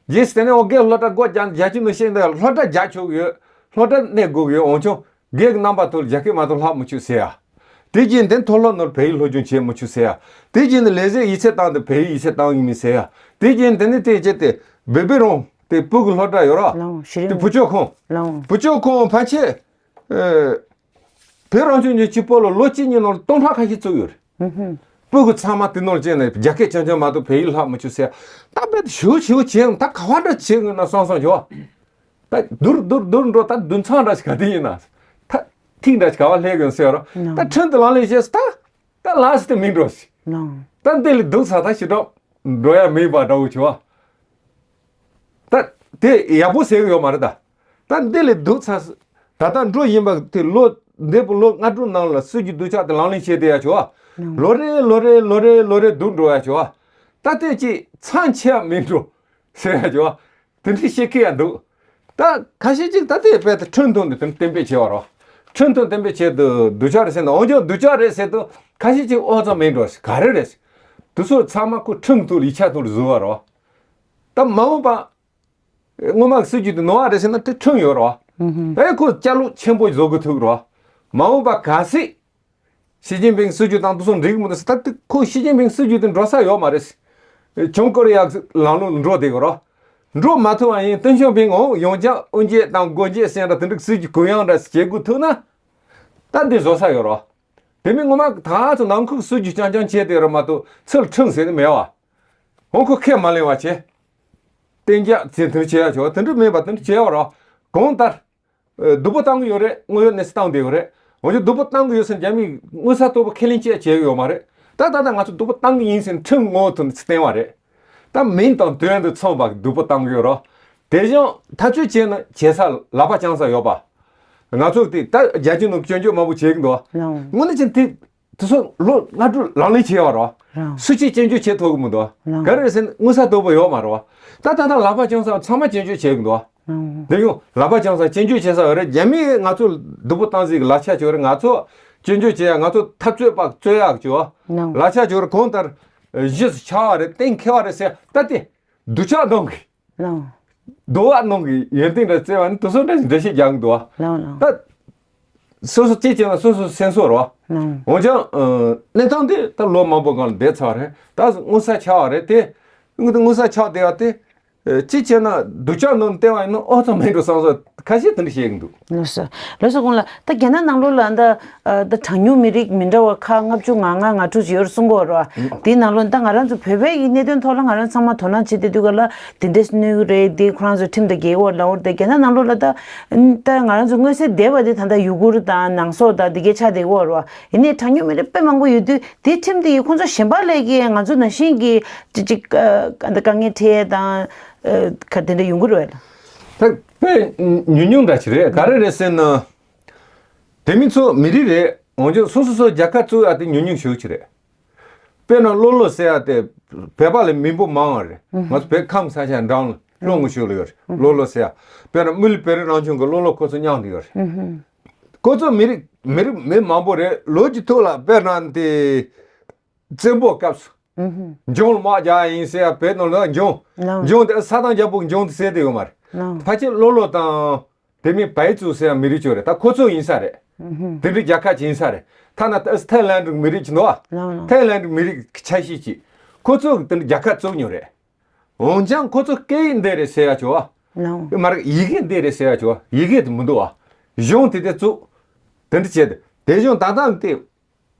རྗེས་སུ་དེ་ནས་འོ་དགེ་སློབ་གྲྭ་སྒོ་བརྒྱབ་བརྒྱབ་ཀྱི་འདུག་བཤད་འདུག། སློབ་གྲྭ་རྒྱག་ཆོག་གི་ཡོད། སློབ་གྲྭ་གནས་དགོས་ཀྱི་ཡོད། འོན་ཀྱང་། སྒེར་གྱི་རྣམ་པ་ཐོག་ལ་རྒྱ་སྐད་མ་གཏོགས་ལྷག་མི་ཆོག་ཟེར་ཡ། དེ་རྗེས་འདི་མཐོ་སློབ་ནང་བོད་ཡིག་སློབ་སྦྱོང་བྱེད་མི་ཆོག་ཟེར་ཡ། དེ་རྗེས་ནས་ལས་བྱེད་ཡིག་ཚད་བཏང་དུས་བོད་ཡིག་ཡིག་ཚད་བཏང་ཡིན་མིན་ཟེར་ཡ། དེ་རྗེས་འདི་ནས་དེ་བྱས་ཏེ་བོད་པའི་རང་དེ་བོད་ཀྱི་སློབ་གྲྭ་ཡོད་ར། ལའོ་ཤེས་དེ་རིང་བུ་བཅོལ་ཁང་། ལའོ་བུ་བཅོལ་ཁང་ཕལ་ཆེར་ཨེ་བོད་རང་སྐྱོང་ལྗོངས་གཅིག་པོ་ལ་ལོ་གཅིག་གཉིས་ནང་ལ་སྟོང་ཕྲག་ཁ་ཤས་བཙུགས་ཡོད་རེད། ཧུམ་ཧུམ། བོད་ཀྱི་ཚང་མ་དེ་ནང་ལ་བྱས་ནས་རྒྱ་སྐད་རྐྱང་རྐྱང་མ་གཏོགས་བོད་ཡིག་ལྷག་མི་ཆོག་ཟེར་ཡ། ད་རྦད་དེ་ཞུ་ཞུ་བྱས་ད་ག་བ་འདྲ་བྱེད་དགོས་ན་བསམ་བསམ་བྱོས། ད་སྡུར་སྡུར་སྡུར་འགྲོ། ད་བདུན་ཚང་འདྲ་ཞིག་ག་དེ་ཡིན་ན། ད་ཐིག་འདྲ་ཞིག་ག་བ་སླེབས་ཀྱི་ཡོད་ཟེར་རོ། ད་ཁྲིམས་དེ་ལག་ལེན་བྱས་ད་ད་ལགས་སེ་དེ་མིན་འགྲོ་ཞིག། ད་འདི་ལས་སྡུག་ཚ་ད་ཞེ་དྲག་འགྲོ་ཡ་མེད་པ་འདྲ་བོ་བྱོས། ད་དེ་ཡག་པོ་ཟེར་གི་ཡོད་མ་རེད་ད། ད་འདི་ལས་སྡུག་ཚ་ད་ལྟ་འགྲོ་བཞིན་པ་དེ་ལོ་འདས་པའི་ལོ་ལྔ་དྲུག་ནང་ལ་སྲིད་ཇུས་སྡུག་ཅག་དེ་ལག་ལེན་བྱས་བསྡད་ཡ་བྱོས། ལོ་རེ་ལོ་རེ་ལོ་རེ་ལོ་རེ་སྡུག་འགྲོ་ཡ་བྱོས། ད་ལྟའི་ཅིག་མཚམས་ཆད་ཡ་མིན་འགྲོ་ཟེར་ཡ་བྱོས། དེ་འདྲའི་བཤད་ཀྱི་ཡ་འདུག། ད་ཁ་ཤས་ཅིག་ད་ལྟའི་བལ་དུ་ཁྲིམས་དོན་དུ་གཏན་འབེབས་བྱས་པ་རོ། ཁྲིམས་དོན་གཏན་འབེབས་བྱས་དུ་སྡུག་ཅག་རེད་ཟེར་ན། འོན་ཀྱང་སྡུག་ཅག་རེད་ཟེར་དུ་ཁ་ཤས་ཅིག་ཨོ་ཙམ་མིན་འགྲོ་ཟེར། ག་རེ་རེད་ཟེར། དེ་ཚོ་ཚང་མ་ཁོ་ཁྲིམས་ཐོག་ལ་ཡིག་ཆ་ཐོག་ལ་བཟོས་པ་རོ། ད་མ་འོངས་པ་སྔོན་མ་སྲིད་ཇུས་དེ་ནོར་བ་རེད་ཟེར་ན་དེ་ཁྲིམས་ཡོད་རོ། ཨེ་ཁོ་བཅའ་ལོག་ཆེན་པོ་བཟོ་དགོས་ཐུག་རོ། མ་འོངས་པ་གལ་སྲིད་ཞི་ཅིན་ཕིང་སྲིད་ཇུས་དང་དེ་ཚོ་འགྲིག་གི་མི་འདུག་ཟེར། ད་དེ་ཁོ་ཞི་ཅིན་ཕིང་སྲིད་ཇུས་དེ་འགྲོ་ས་ཡོད་མ་རེད། བྱང་ཀོ་རི་ཡ་ལམ་ལུགས་འགྲོ་བསྡད་དགོས་རོ། འགྲོ་མ་ཐུབ་པ་ཡིན་ཏེང་ཞའོ་ཕིང་འོང་ཡོང་རྒྱ་དབུ་འབྱེད་དང་སྒོ་འབྱེད་ཟེར་འདྲ་དེ་འདྲ་སྲིད་ཇུས་གུ་ཡངས་འདྲ་བྱེད་དགོས་ཐུག་ན། ད་འདི་བཟོ་ས་ཡོད་རོ། དེ་མིན་སྔོན་མ་ད་ཚོ་ནང་ཁུལ་སྲིད་ཇུས་རྐྱང་རྐྱང་བྱས་བསྡད་རོ་མ་གཏོགས་ཚུར་ཁྲིམས་ཟེར་ནི་མེད་བ། འོང་ཁོ་ཁས་མ་ལེན་པ་བྱས། གཏན་འཇགས་ཚད་མཐུན་བྱེད་ཡ་ཆོག་དེ་འདྲ་མེད་པ་དེ་འདྲ་བྱས་པ་རོ། གང་ལྟར། སྡུག་པོ་བཏང་གི་ཡོད་རེད། དངོས་ཡོད་གནས་ཚུལ་བཏང་བསྡད་ཡོད་རེད། འོན་ཀྱང་སྡུག་པོ་བཏང་གི་ཡོད་ཟེར་རྒྱ་མིས་མངོན་གསལ་དོད་པོ་ཁས་ལེན་བྱས་བྱས་ཡོད་མ་རེད། ད་ད་ལྟ་ང་ཚོ་སྡུག་པོ་བཏང་གི་ཡིན་ཟེར་ཁྲིམས་ངོ་ཐུག་ནས་བསྟན་པ་རེད། ད་མིང་དང་དོན་དུ་མཚུངས་པ་སྡུག་པོ་བཏང་གི་ཡོད་རོ། དེ་བཞིན་ཐག་གཅོད་བྱས་ན་བྱེད་ས་ལག་པ་བརྐྱང་ས་ཡོད་པ། ང་ཚོ་དེ་ད་རྒྱལ་སྤྱི་ནང་སྐྱོན་བརྗོད་མང་པོ་བྱེད་ཀྱི་འདུག། དངོས་གནས་ཅན་དེ། དེ་ཚོ་ལོ་ལྔ་དྲུག་ལག་ལེན་བྱས་པ་རོ། རང་། སུ་གཅིག་སྐྱོན་བརྗོད་བྱེད་ཐུབ་ཀྱི་མི་འདུག། རང་། ག་རེ་ཟེར་ན་མངོན་གསལ་དོད་པོ་ཡོད་མ་རེད་བ། ད་ད་ལྟ་ལག་པ་བརྐྱང་ས་ཚང་མ་སྐྱོན་བརྗོད་བྱེད་ཀྱི་འདུག། རང་། དེ་ཡང་ལག་པ་བརྐྱང་ས་སྐྱོན་བརྗོད་བྱེད་ས་ཡོད་རེད། རྒྱ་མིས་ང་ཚོ་སྡུག་པོ་བཏང་ཟིག་གི་ལག་ཆ་ཅིག་ཡོད་རེད། ང་ཚོ་སྐྱོན་བརྗོད་བྱེད་ཡ། ང་ཚོ་འཐབ་རྩོད་པ་རྩོད་ཡག་ཅིག་ཡོད། རང་། ལག་ཆ་ཅིག་ཡོད་རེད། གང་ལྟར་གཞི་སུ་ཆགས་པ་རེད། གཏན་འཁེལ་བ་རེད་ཟེར། ད་དེ་སྡུག་ཅག་གནང་གི། རང་། རྡོ་བ་ནང་གི་ཡོན་ཏན་འདྲ་བརྩེ་བ་ནི་དེ་ཚོ་འདྲ་ཞིག་འགྲེལ་བཤད་རྒྱག་གི་འདུག་བ། ལའོ་ལའོ། ད་སོ་སོ་གཅིག་བྱས་ན་སོ་སོ་སེམས་གསོ་རོ། ལའོ། འོན་ཀྱང་ཨ་གནས་སྟངས་འདི་ད་ལོ་མང་པོ་སྒང་ལ་བསྡད་ཚར་བ་རེད། ད་མངོན་གསལ་ཆགས་པ་རེད་དེ། མངོན་གསལ་ཆགས་བསྡད་པ་དེ་ཨ་གཅིག་བྱས་ན་སྡུག་ཅག་ནང་བསྟན་པ་ཡིན་ན་ཨོ་ཙམ་མེད་འགྲོ་བསམ་སོ་ཁ་ཤས་དེ་འདྲ་བཤད་གི་འདུག། ལགས་སོ། ལགས་སོ། གོང་ལ་ད་རྒྱ་ནག་ནང་ལོགས་ལ་ད། ཨ་ད་གྲངས་ཉུང་མི་རིགས་མི་འདྲ་བ་ཁག་ལྔ་བཅུ་ང་ལྔ་ང་དྲུག་ཅིག་ཡོད་རེད་གསུང་གི་ཡོད་རེད་བ། དེའི་ནང་ལོགས་ད་ང་རང་ཚོ་བོད་པའི་གི་གནད་དོན་ཐོག་ལ་ང་རང་ཚང་མ་དོ་སྣང་བྱེད་བསྡད་དུས་ག་ལ་དེ་འདྲས་གནོད་གི་རེད། དེ་ཁོ་རང་ཚོ་ཁྲིམས་དང་འགལ་གི་ཡོད་ལབ་ཡོད་རེད་དེ། རྒྱ་ནག་ནང་ལོགས་ལ་ད་ད་ང་རང་ཚོ་མངོན་གསལ་བསྡད་པ་དེ་ད་ལྟ་ཡུ་གུར་དང་ནང་སོག་དང་དེ་གའི་ཆ་དེ་གི་ཡོད་རེད་བ། ཡིན་ནའི་གྲངས་ཉུང་མི་རིགས་དཔེ་མང་པོ་ཡོད་དུས་དེའི་ཁྲིམས་དེ་ཡིས་ཁོ་ཚོ་གཞན་པ་ལས་ཀྱི་ང་ཚོ་ནང་བཞིན་གྱི་ཅིག་ཅིག་ཨ་ད་དཀའ་ངལ་འཕྲད་དང་ཨ་ག་དེ་འདྲ་ཡོང་གི་རེད་བ། ད་དཔེ་ཉུང་ཉུང་འདྲ་ཞིག་རེད། ག་རེ་རེད་ཟེར་ན། དེ་མིན་ཚོ་མི་རིགས་རེད། འོན་ཀྱང་སོ་སོ་སོ་རྒྱལ་ཁབ་བཙུགས་ཡ་དེ་ཉུང་ཉུང་ཞེ་པོ་ཅིག་རེད། དཔེར་ན་ཀློ་ལོ་ཟེར་ཡ་དེ་བོད་པ་ལས་མི་འབོར་མང་བ་རེད། ང་ཚོ་བོད་ཁམས་ས་ཆ་འབྲང་ཀློ་ངོ་ཤོད་ལ་ཡོད་རེད། ཀློ་ལོ་ཟེར་ཡ། དཔེར་ན་དམུ་ལི་བེ་རི་རང་བྱུང་གི་ཀློ་ལོ་ཁོ་ཚོ་མཉམ་དུ་ཡོད་རེད། ཁོ་ཚོ་མི་རིགས་མི་རིགས་མི་མང་པོ་རེད། ལོ་རྒྱུས་ཐོག་ལ་དཔེར་ན་དེ། བཙན་པོའི་སྐབས་སུ། ལྗོངས་ལ་དམག་རྒྱག་ཡ་ཡིན་ཟེར་ཡ། བོད་ནང་ལ་ལྗོངས། ལའོ། ལྗོངས་དེ་ས་དང་རྒྱལ་པོ་ལྗོངས་དེ་ཟེར་དེ་ཡོད་མ་རེད། ལའོ། ཕལ་ཆེར་ཀློ་ལོ་དང་། དེ་མིན་བལ་ཙུ་ཟེར་ཡ་མི་རིགས་ཅིག་ཡོད་རེད། ད་ཁོ་ཚོ་ཡིན་ས་རེད། དེ་འདྲའི་རྒྱལ་ཁབ་ཅིག་ཡིན་ས་རེད། ཐ་ན་ད་ཐའི་ལན་ཌི་མི་རིགས་ཅིག་འདུག་བ། ལའོ་ལའོ། ཐའི་ལན་ཌི་མི་རིགས་ཆ་ཤས་ཅིག། ཁོ་ཚོ་དེ་འདྲའི་རྒྱལ་ཁབ་བཙུགས་མྱོང་རེད། འོན་ཀྱང་ཁོ་ཚོ་སྐད་ཡིག་འདི་རེད་ཟེར་ཡ་ཅིག་བ། ལའོ། མ་རེད། ཡི་གེ་འདི་རེད་ཟེར་ཡ་ཅིག་བ། ཡི་གེ་དེ་མི་འདུག་བ། གཞུང་དེ་དེ་བཙུགས། དེ་འདྲ་བྱས་ཏེ་དེ་གཞུང་ད་ལྟ་དེ།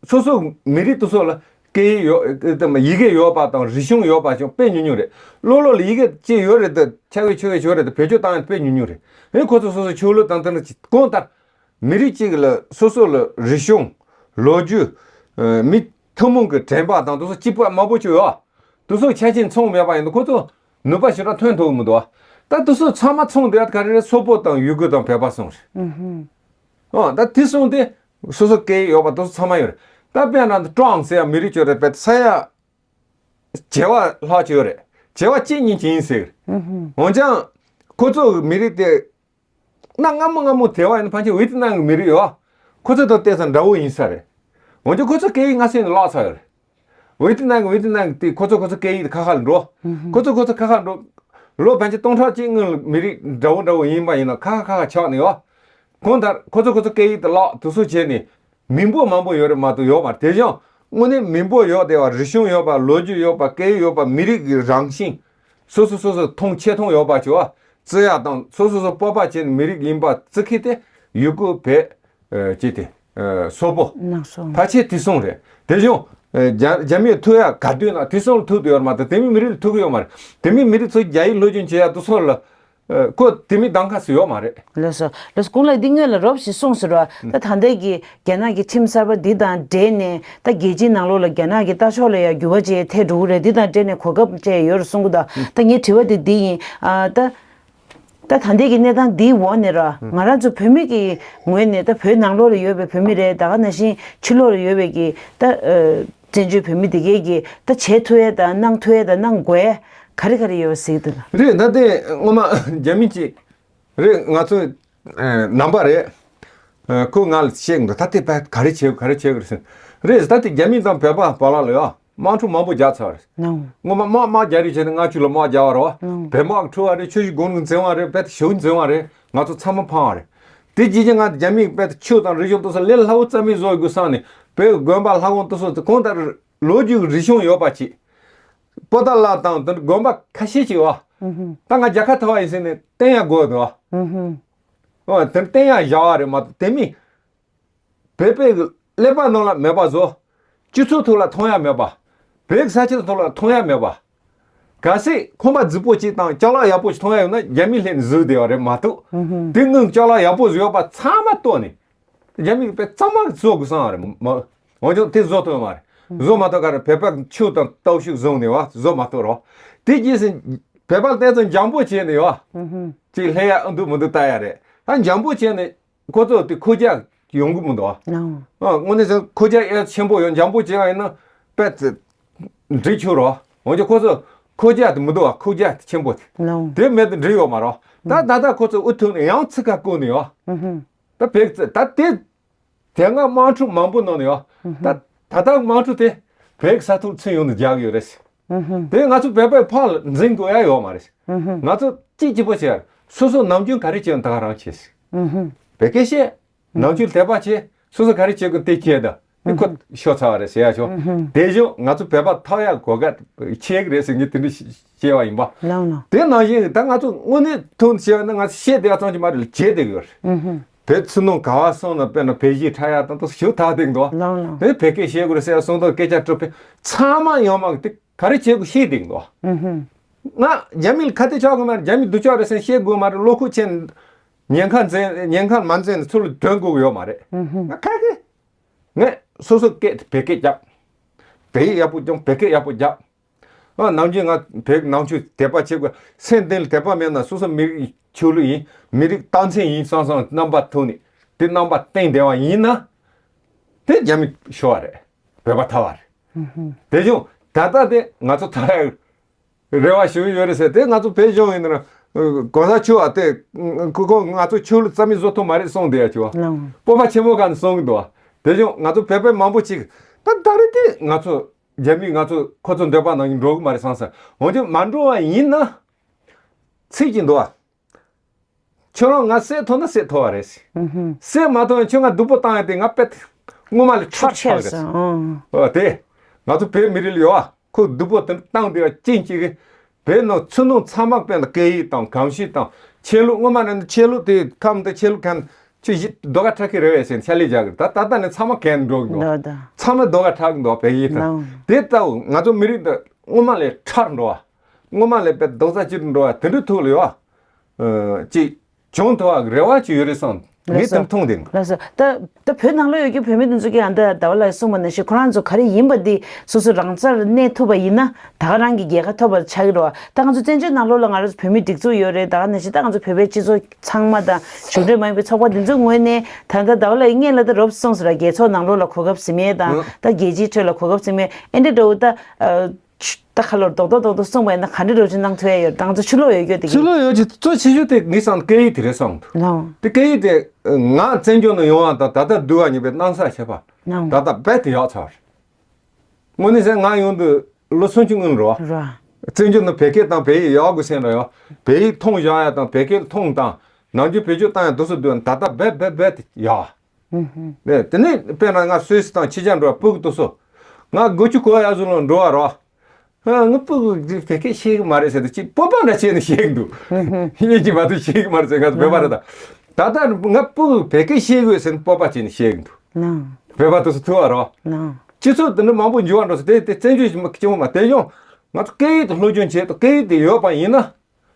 སོ་སོ་མི་རིགས་དེ་ཚོ་ལ་སྐད་ཡིག་ཡོད། ཡི་གེ་ཡོད་པ་དང་རིག་གཞུང་ཡོད་པ་ཅུང་དཔེ་ཉུང་ཉུང་རེད། ཀློ་ལོ་ལ་ཡི་གེ་ཅིག་ཡོད་རེད་དེ། ཆ་བའི་ཆོས་བའི་ཆོས་རེད་དེ། བེད་སྤྱོད་བཏང་ཡ་དཔེ་ཉུང་ཉུང་རེད། ཨེ་ཁོ་ཚོ་སོ་སོ་ཆོས་ལུགས་དང་དེ་འདྲ་ཅིག་གང་ལྟར། མི་རིགས་གཅིག་ལ་སོ་སོ་ལ་རིག་གཞུང་། ལོ་རྒྱུས། ཨ་མི་ཐུན་མོང་གི་དྲན་པ་དང་དེ་ཚོ་གཅིག་པ་མང་པོ་ཅིག་ཡོད། དེ་ཚོ་ཆ་ཤས་མཚུངས་མེད་པ་ཡིན་ན་ཁོ་ཚོ་ནུས་པ་ཞེ་དྲག་ཐོན་ཐུབ་ཀྱི་མི་འདུག། ད་དེ་ཚོ་ཚང་མ་མཚུངས་བསྡད་ཡ་ག་རེ་རེད། སོག་པོ་དང་ཡུ་གུར་དང་བོད་པ་གསུམ་རེད། ཨོ་ད་དེ་གསུམ་དེ་སོ་སོ་སྐད་ཡིག་ཡོད་པ་དེ་ཚོ་ཚང་མ་ཡོད་རེད། ད་དཔེར་ན་ཀྲོང་ཟེར་ཡ་མི་རིགས་ཅིག་ཡོད་རེད། དཔེ་ས་ཡ་བྱེ་བ་ལྷག་ཅིག་ཡོད་རེད། བྱ་བ་གཅིག་གཉིས་ཅིག་ཡིན་ཟེར། འོན་ཀྱང་ཁོ་ཚོ་མི་རིགས་དེ་གནའ་སྔ་མོ་སྔ་མོ་དེ་བ་ཡིན་ན་ཕལ་ཆེར་ཝེ་ཏི་ནམ་གྱི་མི་རིགས་ཡོད། ཁོ་ཚོ་དང་བལྟས་ཙང་འདྲ་བོ་ཡིན་ས་རེད། འོན་ཀྱང་ཁོ་ཚོ་སྐད་ཡིག་སྔ་ས་ནས་བརླག་ཚར་ཡོད་རེད། ཝེ་ཏི་ནམ་གྱི་ཝེ་ཏི་ནམ་གྱི་དེ་ཁོ་ཚོ་ཁོ་ཚོ་སྐད་ཡིག་དེ་ཁ་ཁ་ལ་འགྲོ། ཁོ་ཚོ་ཁོ་ཚོ་ཁ་ཁ་འགྲོ། ལོ་ཕལ་ཆེར་སྟོང་ཕྲག་གཅིག་སྔོན་ལ་མི་རིགས་འདྲ་བོ་འདྲ་བོ་ཡིན་པ་ཡིན་ན་ཁ་ཁ་ཁ་ཁ་ཆགས་ནས་ཡོད། གང་ལྟར་ཁོ་ཚོ་ཁོ་ཚོ་སྐད་ཡིག་དེ་བརླག་དུ་སུ་བྱས་ནས། མི་འབོར་མང་པོ་ཡོད་རེད་མ་གཏོགས་ཡོད་མ་རེད། དེ་བཞིན་དངོས་གནས་མི་འབོར་ཡོད་བསྡད་པ། རིག་གཞུང་ཡོད་པ། ལོ་རྒྱུས་ཡོད་པ། སྐད་ཡིག་ཡོད་པ། མི་རིགས་ཀྱི་རང་བཞིན། སོ་སོ་སོ་སོ་མཐོང་ཆེ་མཐོང་ཡོད་པ་ཅིག་བརྩི་ཡག་དང་སོ་སོ་སོ་སྤོབས་པ་བྱེད་མི་རིགས་ཡིན་པ་བརྩི་མཁན་དེ་ཡུ་གུར་བོད་ཅེས་དེ་སོག་པོ་ནང་སོང་། ཕལ་ཆེར་དེ་སོང་རེད། དེ་བཞིན་རྒྱ་རྒྱ་མིས་ཐུག་ཡག་ག་དུས་ན་དེ་སོང་ལ་ཐུག་ཏུ་ཡོད་མ་གཏོགས་དེ་མིན་མི་རིགས་ལ་ཐུག་གི་ཡོད་མ་རེད། དེ་མིན་མི་རིགས་ཚོ་རྒྱ་ཡིག་སློབ་སྦྱོང་བྱེད་ཡག་དུ་སོང་ལ། ཨ། ཁོ་དེ་མིན་གདམ་ཁ་སུ་ཡོད་མ་རེད། ལགས་སོ། ལགས་སོ། གོང་ལ་འདི་སྔོན་ལ་རོབ་ཞིག་གསུངས་ཟེར་བ། ད་ད་ལྟའི་གི་རྒྱ་ནག་གི་ཁྲིམས་གསར་པ་འདི་དང་འབྲེལ་ནས་ད་རྒྱལ་སྤྱིའི་ནང་ལོགས་ལ་རྒྱ་ནག་གི་ལྟ་ཕྱོགས་ལ་ཡང་འགྱུར་བ་ཅིག་ཐེབས་འགྲོ་གི་རེད། འདི་དང་འབྲེལ་ནས་གོ་སྐབས་ཅིག་ཡོད་རེད་གསུང་གི་འདུག་ད་ངའི་དྲི་བ་དེ་འདི་ཡིན། ཨ། ད་ད་ད་ལྟའི་གི་གནས་སྟངས་འདིའི་འོག་ནས་ར་ང་རང་ཚོ་བོད་མི་གི་ངོས་ནས་ད་བོད་ནང་ལོགས་ལ་ཡོད་པའི་བོད་མི་རེད། ད་ག་ནང་བཞིན་ཕྱི་ལོགས་ལ་ཡོད་པའི་གི་ད། ཨ། བཙན་བྱོལ་བོད་མི་དེ་གས་ཀྱིས་ད་བྱེད་ཐུབ་ཡས་དང་གནང་ཐུབ་ཡས་དང་གནང་དགོས་ཡས་ག་རེ་ག་རེ་ཡོད་པ་གཟིགས་འདུག་ན། རེད། ད་ལྟའི་སྔོན་མ་རྒྱ་མི་གཅིག་རེད། ང་ཚོ་ནང་པ་རེད། ཁོས་ང་ལ་བཤད་གི་འདུག་ད་ལྟའི་བོད་ག་རེ་བྱེད་དགོས་ག་རེ་བྱེད་དགོས་རེད་ཟེར། རེད། ད་ལྟའི་རྒྱ་མི་དང་བོད་པ་བར་ལ་ཡ་དམག་འཁྲུག་མང་པོ་རྒྱག་ཚར་རེད། སྔོན་མ་དམག་དམག་རྒྱག་རེས་བྱས་ནས་ལྔ་བཅུ་ལ་དམག་རྒྱག་པ་རེད་བ། བོད་དམག་འཁྲུག་པ་རེད། ཆུ་བཞི་སྒང་དྲུག་འཛིང་བ་རེད། བོད་ཞུགས་འཛིང་བ་རེད། ང་ཚོ་ཚང་མ་ཕངས་པ་རེད། དེ་རྗེས་ཀྱི་ང་རྒྱ་མིས་བོད་ཆུ་དང་རི་ཆུ་དེ་ཚོ་ལས་སླ་བོ་རྩ་མེད་བཟོ་དགོས་བསམ་ནས་བོད་དགོན་པ་ལྷ་ཁང་དེ་ཚོ་གང་ལྟར་ལོ་རྒྱུས་རིག་གཞུང་ཡོད་པ་ཅིག་པོ་ཏཱ་ལ་དང་དེ་དགོན་པ་ཁ་ཤས་ཅིག་བ། ད་ང་རྒྱལ་ཁ་ཐོབ་པ་ཡིན་ཟེར་ནས་བསྟན་ཡག་དགོས་འདུག་བ། ཨོ་དེ་བསྟན་ཡག་བཞག་པ་རེད་མ་གཏོགས་དེ་མིན། བོད་པའི་ཀླད་པ་ནང་ལ་མེད་པ་བཟོ། སྤྱི་ཚོགས་ཐོག་ལ་མཐོང་ཡག་མེད་པ། བོད་ས་ཆ་ཐོག་ལ་མཐོང་ཡག་མེད་པ། གལ་སྲིད་ཁང་པ་རྫིག་པོ་ཅིག་དང་ཅ་ལག་ཡག་པོ་ཞིག་མཐོང་ཡག་ཡོད་ན་རྒྱ་མི་སླེབས་ནས་བཟོས་བསྡད་པ་རེད་མ་གཏོགས། དེ་སྔོན་ཅ་ལག་ཡག་པོ་བཟོས་ཡོད་པ་ཚང་མ་གཏོར་ནས། རྒྱ་མི་གི་དཔེ་གཙང་མ་བཟོ་དགོས་བསམ་པ་རེད་མ། འོན་ཀྱང་དེ་བཟོ་ཐུབ་ཡོད་མ་རེད། བཟོ་མ་ཐུབ་ག་རེ་བོད་པ་ཆུ་དང་སྟོབས་ཤུགས་བཟུང་ནས་བ་བཟོ་མ་ཐུབ་རོགས། དེ་རྗེས་སུ་བོད་པ་བལྟས་ཙང་འཇམ་པོ་བྱས་ནས་བ། ཅིག་སླེབས་ཡག་འདུག་མི་འདུག་ལྟ་ཡག་རེད། ད་འཇམ་པོ་བྱས་ནས། ཁོ་ཚོ་དེ་ཁོ་རྒྱ་ཡོང་གི་མི་འདུག་ཨ། ཨ། དངོས་གནས་ཟེར་ཁོ་རྒྱ་ཨེ་ཆེན་པོ་ཡོད། འཇམ་པོ་བྱས་པ་ཡིན་ན་དཔེ་འགྲིག་ཆོག་རོ། འོན་ཀྱང་ཁོ་ཚོ་ཁོ་རྒྱ་དེ་མི་འདུག་ཨ། ཁོ་རྒྱ་དེ་ཆེན་པོ་དེ་དེ་མེད་དུ་འགྲིག་ཡོད་མ་རོ། ད་ད་ལྟ་ཁོ་ཚོ་ཨུ་ཐུག་ནས་ཡང་ཚིག་ཁ་བསྐུར་ནས་ཡོད། ད་བོད་ད་དེ་དེ་སྔ་དམག་འཁྲུག་མང་པོ་ནང་ནས་ཡོད། ད་ད་ལྟ་དམག་འཁྲུག་དེ་བོད་ས་ཐོག་ཚུད་ཡོང་དུ་རྒྱག་གི་ཡོད་རེད། དེ་ང་ཚོ་བོད་པའི་ཕར་ལ་འཛིང་དགོས་ཡ་ཡོད་མ་རེད། ང་ཚོ་གཅིག་གཅིག་པོ་བྱས་སོ་སོ་ནམ་རྒྱུན་ག་རེ་བྱས་ད་ག་རང་བྱས། བོད་སྐད་བཤད། ནང་ཆོས་དད་པ་བྱེད། སོ་སོ་ག་རེ་བྱེད་དགོས་དེ་བྱེད་དང་། དེ་ཁོ་ཤོར་ཚར་བ་རེད་ཟེར་ཡ་ཆོག་དེ་བཞིན་ང་ཚོ་བོད་པ་ཐོབ་ཡག་གོ་སྐབས་ཆེ་གི་རེད་ཟེར་ངས་དེ་འདྲ་བཤད་པ་ཡིན་པ། ལགས་ལགས། དེ་ནང་བཞིན་ད་ང་ཚོ་དངོས་གནས་ཐུག་བྱས་ན་ང་ཚོ་བཤད་བསྡད་པ་ཙམ་གྱིས་མ་རེད་བྱེད་བསྡད་ཀྱི་ཡོད་རེད། བོད་ཕྱི་ནང་ག་བ་སོང་ན་དཔེར་ན་བོད་གཞས་འཁྲབ་ཡག་དང་དུ་ཞུ་ཐག་བསྡད་འདུག་ལགས་ལགས། དེ་བོད་སྐད་བཤད་དགོས་རེད་ཟེར་ཡ་སོང་དུ་སྐད་ཆ་དྲི་བ་ཚང་མ་ཡོང་མ་གི་དེ་ག་རེ་བྱེད་དགོས་ཤེས་བསྡད་འདུག་ང་རྒྱ་མི་ལ་ཁ་གཏད་གཅོག་གི་མ་རེད། རྒྱ་མི་སྡུག་ཅག་རེད་ཟེར་བཤད་དགོས་མ་རེད། བློ་ཁོག་ཆེ་ཉེན་ཁ་འཛིན་ཉེན་ཁ་མ་འཛིན་ཚུར་ལ་དོན་དགོས་ཀྱི་ཡོད་མ་རེད། ང་ཁ་གི་ངས་སོ་སོ་སྐད་དེ་བོད་སྐད་རྒྱབ། བོད་ཡིག་ཡག་པོ་སྦྱོང་། བོད་སྐད་ཡག་པོ་རྒྱབ། ཨ་ནམ་རྒྱུན་ང་བོད་ནང་ཆོས་དད་པ་བྱེད་དགོས། སེམས་གཏིང་ལ་དད་པ་མེད་ན་སོ་སོ་མི་རིགས་ཆོས་ལུགས་ཡིན་མི་རིགས་རྟགས་མཚན་ཡིན་བསམ་བསམ་རྣམ་པ་ཐུག་ནས་དེ་རྣམ་པ་བསྟན་བསྡད་པ་ཡིན་ན། དེ་རྒྱ་མི་ཤོར་བ་རེད། བོད་པ་ཐར་བ་རེད། དེ་བཞིན་ད་ལྟ་དེ་ང་ཚོ་ཐར་ཡག་རེ་བ་ཞུ་གི་ཡོད་རེད་ཟེར། དེ་ང་ཚོ་བོད་གཞུང་ཡིན་ན་གོང་ས་མཆོག་ཨ་དེ་ཁོ་ཁོ་ང་ཚོ་ཆོས་ལུགས་རྩ་མེད་བཟོ་ཐུབ་མ་རེད་གསུངས་བསྡད་ཡ་ཅིག་བ། སྤོབས་པ་ཆེན་པོ་ག་ནས་གསུང་གི་འདུག་བ། དེ་བཞིན་ང་ཚོ་བོད་པའི་མང་པོ་ཅིག་ད་ད་རེས་དེ་ང་ཚོ་རྒྱ་མིས་ང་ཚོ་ཁོ་ཚོ་འདོད་པ་ནང་བཞིན་འགྲོ་གི་མ་རེད་བསམ་བསམ། འོན་ཀྱང་མ་འགྲོ་བ་ཡིན་ན་ཚིག་ཅིག་འདུག་བ། ཁྱོད་རང་ང་བསད་ཐུབ་ན་བསད་ཐུབ་པ་རེད། བསད་མ་ཐུབ་ན་ཁྱོད་ང་སྡུག་པོ་བཏང་ཡ་དེ་ང་དཔེ་སྔོན་མ་ལས་ཁྲག་ཁྲག་རེད། ཨོ་དེ་ང་ཚོ་བོད་མི་རིགས་ལ་ཡོད་ཨ། ཁོ་སྡུག་པོ་དེ་བཏང་བསྡད་པ་ཅན་གཅིག་གིས་བོད་ནང་ཚུར་ནང་ཚང་མ་དཔེ་ལ་སྐད་ཡིག་དང་གོམས་གཤིས་དང་ཆོས་ལུགས་སྔོན་མ་ནས་ཆོས་ལུགས་དེ་ཁམས་དེ་ཆོས་ལུགས་ཁམས་ཆོས་བཞི་རྡོ་ཁ་ཁྲག་གི་རེད་བས་ཟེར་ནས་ཕྱག་ལས་རྒྱག་གི་རེད། ད་ད་ལྟ་ནས་ཚང་མ་གས་འགྲོ་གི་འདུག་ད་ད་ཚང་མ་རྡོ་ཁ་ཁྲག་གི་འདུག་བོད་ཡིག་དང་དེ་ལྟ་བུ་ང་ཚོ་མི་རིགས་འདི་སྔོན་མ་ལས་ཁྲག་འགྲོ་བ། སྔོན་མ་ལས་དཔེ་རྡོག་རྩ་གཅིག་ཏུ་འགྲོ་བ་དེ་འདྲའི་ཐོག་ལ་ཡོད་ཨ། ཅིག་བྱུང་ཐུབ་པ་རེ་བ་ཅིག་ཡོད་རེད་བསམ། ངས་དེ་མཐོང་དེ། ལགས་སོ། ད་ད་བོད་ནང་ལ་ཡོད་རྒྱུ་བོད་མི་དེ་ཚོ་གིས་ཨ་ད་ཟླ་བ་ལགས་གསུངས་པ་ནང་བཞིན་ཁོ་རང་ཚོ་ག་རེ་ཡིན་པ་འདི་སོ་སོ་རང་རྩར་གནས་ཐུབ་པ་ཡིན་ན་ད་ག་རང་གི་རྒྱལ་ཁ་ཐོབ་པ་ཆགས་ཀྱི་རེད་བ། ད་ང་ཚོ་བཙན་བྱོལ་ནང་ལོགས་ལ་ང་རང་ཚོ་བོད་མི་སྒྲིག་འཛུགས་ཡོད་རེད། ད་ག་ནང་བཞིན་ད་ང་ཚོ་བོད་པའི་སྤྱི་ཚོགས་ཚང་མ་དང་གཞུང་འབྲེལ་མ་ཡིན་པའི་ཚོགས་པ་འདི་ཚོའི་ངོས་ནས་ད་ལྟ་ཟླ་བ་ལགས་སྔོན་ལ་ད་རོབ་གསུངས་སོང་ར། རྒྱལ་ཚོགས་ནང་ལོགས་ལ་གོ་སྐབས་ཟིན་མེད་དང་ད་རྒྱལ་སྤྱིའི་ཁྲོད་ལ་གོ་སྐབས་ཟིན་མེད་ཨེ་འདྲ་འདྲ་བོ་ད། ད་ཁ་ལོར་རྡོག་རྡོག་རྡོག་རྡོག་གསུངས་པ་ཡིན་ན་ག་འདྲ་རོགས་ཅིག་གནང་ཐུབ་ཡ་ཡོད། ང་ཚོ་ཕྱི་ལོགས་ཡོད་རྒྱུ་དེ་ཕྱི་གི་ལོགས་ཡོད་ཀྱི་གཙོ་ཆེ་ཤོས་དེ་ངས་བསམ་སྐད་ཡིག་དེ་རེད་བསམ་འདུག་ལའོ། དེ་སྐད་ཡིག་དེ་ང་བཙན་བྱོལ་ནང་ཡོང་བ་དང་ད་ལྟ་སྡོད་པ་གཉིས་པའི་གནམ་ས་ཁྱད་པར་ལའོ། ད་ལྟ་རྦད་དེ་ཡག་ཚར། དངོས་གནས་བཤད་ང་ཡོང་དུས་ལོ་སུམ་ཅུ་སྔོན་རོ། ར། བཙན་བྱོལ་ནང་བོད་སྐད་དང་བོད་ཡིག་ཡག་དགོས་སེམས་ལ་ཡོད། བོད་ཡིག་མཐོང་བཞག་ཡ་དང་བོད་སྐད་མཐོང་དང་ནམ་རྒྱུན་བེད་སྤྱོད་བཏང་ཡ་དེ་ཚོ་དུས་ད་ལྟ་རྦད་རྦད་རྦད་དེ་ཡག་ཨུ་ཧུ། ནས་དེ་ནས་དཔེར་ན་ང་སུད་སི་དང་ཕྱི་རྒྱལ་འགྲོ་བ་སྤུ་གུ་དེ་ཚོ། ང་དགུ་བཅུ་གོ་ཡ་ཟུར་ལ་འགྲོ་བ་རོ། ཨ། ང་སྤུ་གུ་འདི་བོད་སྐད་ཤེས་གི་མ་རེད་ཟེར་དུས་ཅིག་སྤོབས་པ་འདྲ་བྱས་ནས་བཤད་གི་འདུག་ཨུ་ཧུ། ཡིན་གཅིག་མ་གཏོགས་ཤེས་གི་མ་རེད་ཟེར། ང་ཚོ་བོད་པ་རེད་ད། ད་ལྟ་ང་སྤུ་གུ་བོད་སྐད་ཤེས་དགོས་ཟེར་ནས་སྤོབས་པ་བྱས་ནས་བཤད་གི་འདུག་ལའོ། བོད་པ་དེ་ཚོ་ཐུག་བ་རོ། ལའོ། སྤྱི་ཚོགས་དེ་འདྲ་མང་པོ་འགྱུར་བ་འགྲོ་ཟེར་དེ་དེ་བཙན་བྱོལ་ཞིག་མ་སྐྱེ་བོ་མ་དེ་ཡང་ང་ཚོ་སྐད་ཡིག་དེ་སློབ་སྦྱོང་བྱེད་དང་སྐད་ཡིག་དེ་ཡོད་པ་ཡིན་ན།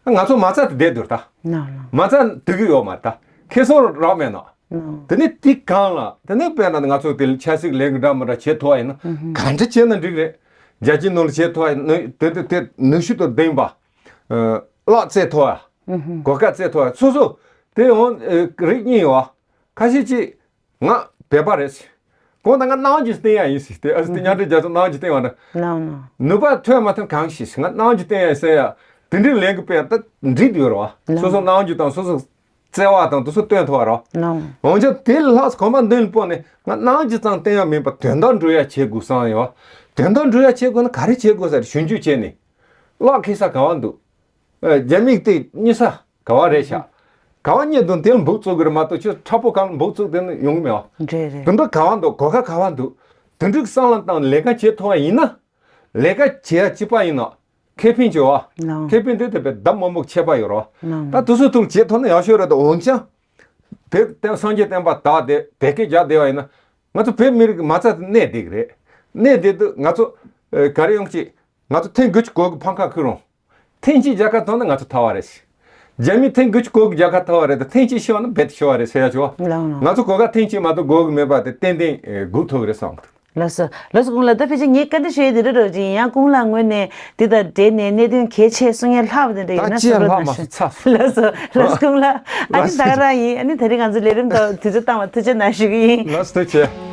ང་ཚོ་མ་རྩ་དེ་བསྡད་འདུག་ད། ལའོ་ལའོ། མ་རྩ་དེ་གི་ཡོད་མ་རེད་ད། ཁེ་སང་རག་མེད་ན། ལའོ། དེ་ནས་དེ་གང་ལ་དེ་ནས་དཔེར་ན་ང་ཚོ་དེ་ཆབ་སྲིད་ལས་འགུལ་འདྲ་མི་འདྲ་བྱེད་ཐུབ་པ་ཡིན་ན། ཨུ་ཧུ། ག་འདྲ་བྱས་ན་འགྲིག་རེད། རྒྱལ་སྤྱིའི་ནང་ལ་བྱེད་ཐུབ་པ་ཡིན་ན་དེ་དེ་དེ་ནུས་ཤུགས་དང་ལྡན་པ། ཨ། གླགས་རྩེད་ཐུབ་པ། ཨུ་ཧུ། གོ་སྐབས་རྩེད་ཐུབ་པ་སོ་སོ་དེ་འོང་། ཨ། རིགས་གཉིས་ཡོད། ཁ་ཤས་ཀྱིས་ང་བོད་པ་རེད། གང་ལྟར་ང་གནང་རྒྱུ་བསྟན་ཡ་ཡིན་ཟེར་ཏེ། ཨ་ཙི་དེ་མཉམ་འབྲེལ་རྒྱལ་ཚོགས་གནང་རྒྱུ་བསྟན་བ་འདྲ། ལའོ་ལའོ། ནུས་པ་ཐོན་མ་ཐོན་གང་ཤེས། ང་གནང་རྒྱུ་བསྟན་ཡ་ཡིན་ཟེར་ཡ། དེ་འདྲའི་ལས་འགུལ་སྤེལ་ཡ་ད་འགྲིག་འདུག་རོ། ལའོ། སོ་སོ་གནང་རྒྱུ་དང་སོ་སོ་བརྩེ་བ་དང་དེ་ཚོ་སྟོན་ཐུབ་པ་རོ། ལའོ། འོན་ཀྱང་དེ་ལ་ལྷག་ཁོ་མ་མདུན་སྤོ་ནས་ང་གནང་རྒྱུ་ཙམ་བསྟན་ཡ་མིན་པ་དོན་དག་འགྲུབ་ཡ་བྱེད་དགོས་བསམ་ཡོད། དོན་དག་འགྲུབ་ཡ་བྱེད་དགོས་ན་ག་རེ་བྱེད་དགོས་ཟེར་ཞིབ་འཇུག་བྱས་ནས། གླགས་འཁེལ་ས་ག་བ་འདུག་ཨ། རྒྱ་མིག་དེ་རྙེད་ས་ག་བ་རེད་ཤག་ག་བ་རྙེད་དོན་དེ་ལ་འབུག་བཙུགས་གི་རེད་མ་གཏོགས་ཁྱོད་ཁྲ་པོ་གང་ལ་འབུག་བཙུགས་དེ་ནི་ཡོང་གི་མེད་བ། རེད་རེད། དེ་འདྲ་ག་བ་འདུག་གོ་སྐབས་ག་བ་འདུག་དེ་འདྲའི་བསམ་བློ་བཏང་ནས་ལས་ཀ་བྱེད་ཐུབ་པ་ཡིན་ན། ལས་ཀ་བྱེད་ཡ་གཅིག་པ་ཡིན་ན་ཁེ་ཕན་བྱེད་བ། ལའོ། ཁེ་ཕན་དེ་དེ་བས་ལྡབ་མང་པོ་ཁྱད་པར་ཡོད་རོ། ལའོ། ད་དེ་ཚོ་ཐུགས་བྱེད་ཐུབ་ན་ཡག་ཤོས་རེད་དོ། འོན་ཀྱང་། བོད་བསྟན་སངས་རྒྱས་བསྟན་པ་དར་བསྡད་བོད་སྐད་རྒྱག་བསྡད་པ་ཡིན་ན། ང་ཚོ་བོད་མི་རིགས་ཀྱི་མ་རྩ་དེ་གནས་བསྡད་ཀྱི་རེད། གནས་བསྡད་དུས་ང་ཚོ། ཨ། ག་རེ་ཡོང་གི། ང་ཚོ་ཐེངས་དགུ་བཅུ་གོ་དགུ་ཕམ་ཁ་ཁུར་རུང་། ཐེངས་གཅིག་རྒྱལ་ཁ་ཐོབ་ན་ང་ཚོ་ཐར་བ་རེད། རྒྱ་མི་ཐེངས་དགུ་བཅུ་གོ་དགུ་རྒྱལ་ཁ་ཐོབ་པ་རེད་དེ་ཐེངས་གཅིག་ཤི་བ་ན་རྦད་དེ་ཤི་བ་རེད་ཟེར་ཡ་བྱུང་བ། ལའོ་ལའོ། ང་ཚོ་གོ་སྐབས་ཐེངས་གཅིག་མ་གཏོགས་དགོས་ཀྱི་མེད་པ་དེ་ཏན་ཏན་སྒུག་ཐུབ་ཀྱི་རེད་བསམ་གི་འདུག་ལགས་སོ། ལགས་སོ། ཀུན་ལགས། ད་ཕལ་ཆེར་ངས་བཀའ་འདྲི་ཞུ་ཡས་དེ་རེད་རོགས་ཅིག་ཡིན། ཡང་ཀུན་ལགས་ངོས་ནས་འདི་དང་འབྲེལ་ནས་གནད་དོན་གལ་ཆེ་གསུང་ཡས་ལྷག་པ་དེ་འདྲ་ཡོད་ན་ད་ཅི་ཡང་ལྷག་མ་སོང་། ཚར་སོང་། ལགས་སོ། ལགས་སོ། ཀུན་ལགས། ཨ་ནི་ད་ག་རང་ཡིན། ཨ་ནི་དེ་རིང་ང་ཚོ་ལས་རིམ་ཐོག་དུས་ཚོད་བཏང་བ་ཐུགས་རྗེ་གནང་ཞུ་གི་ཡིན། ལགས་སོ། ཐུགས་རྗེ་ཆེ།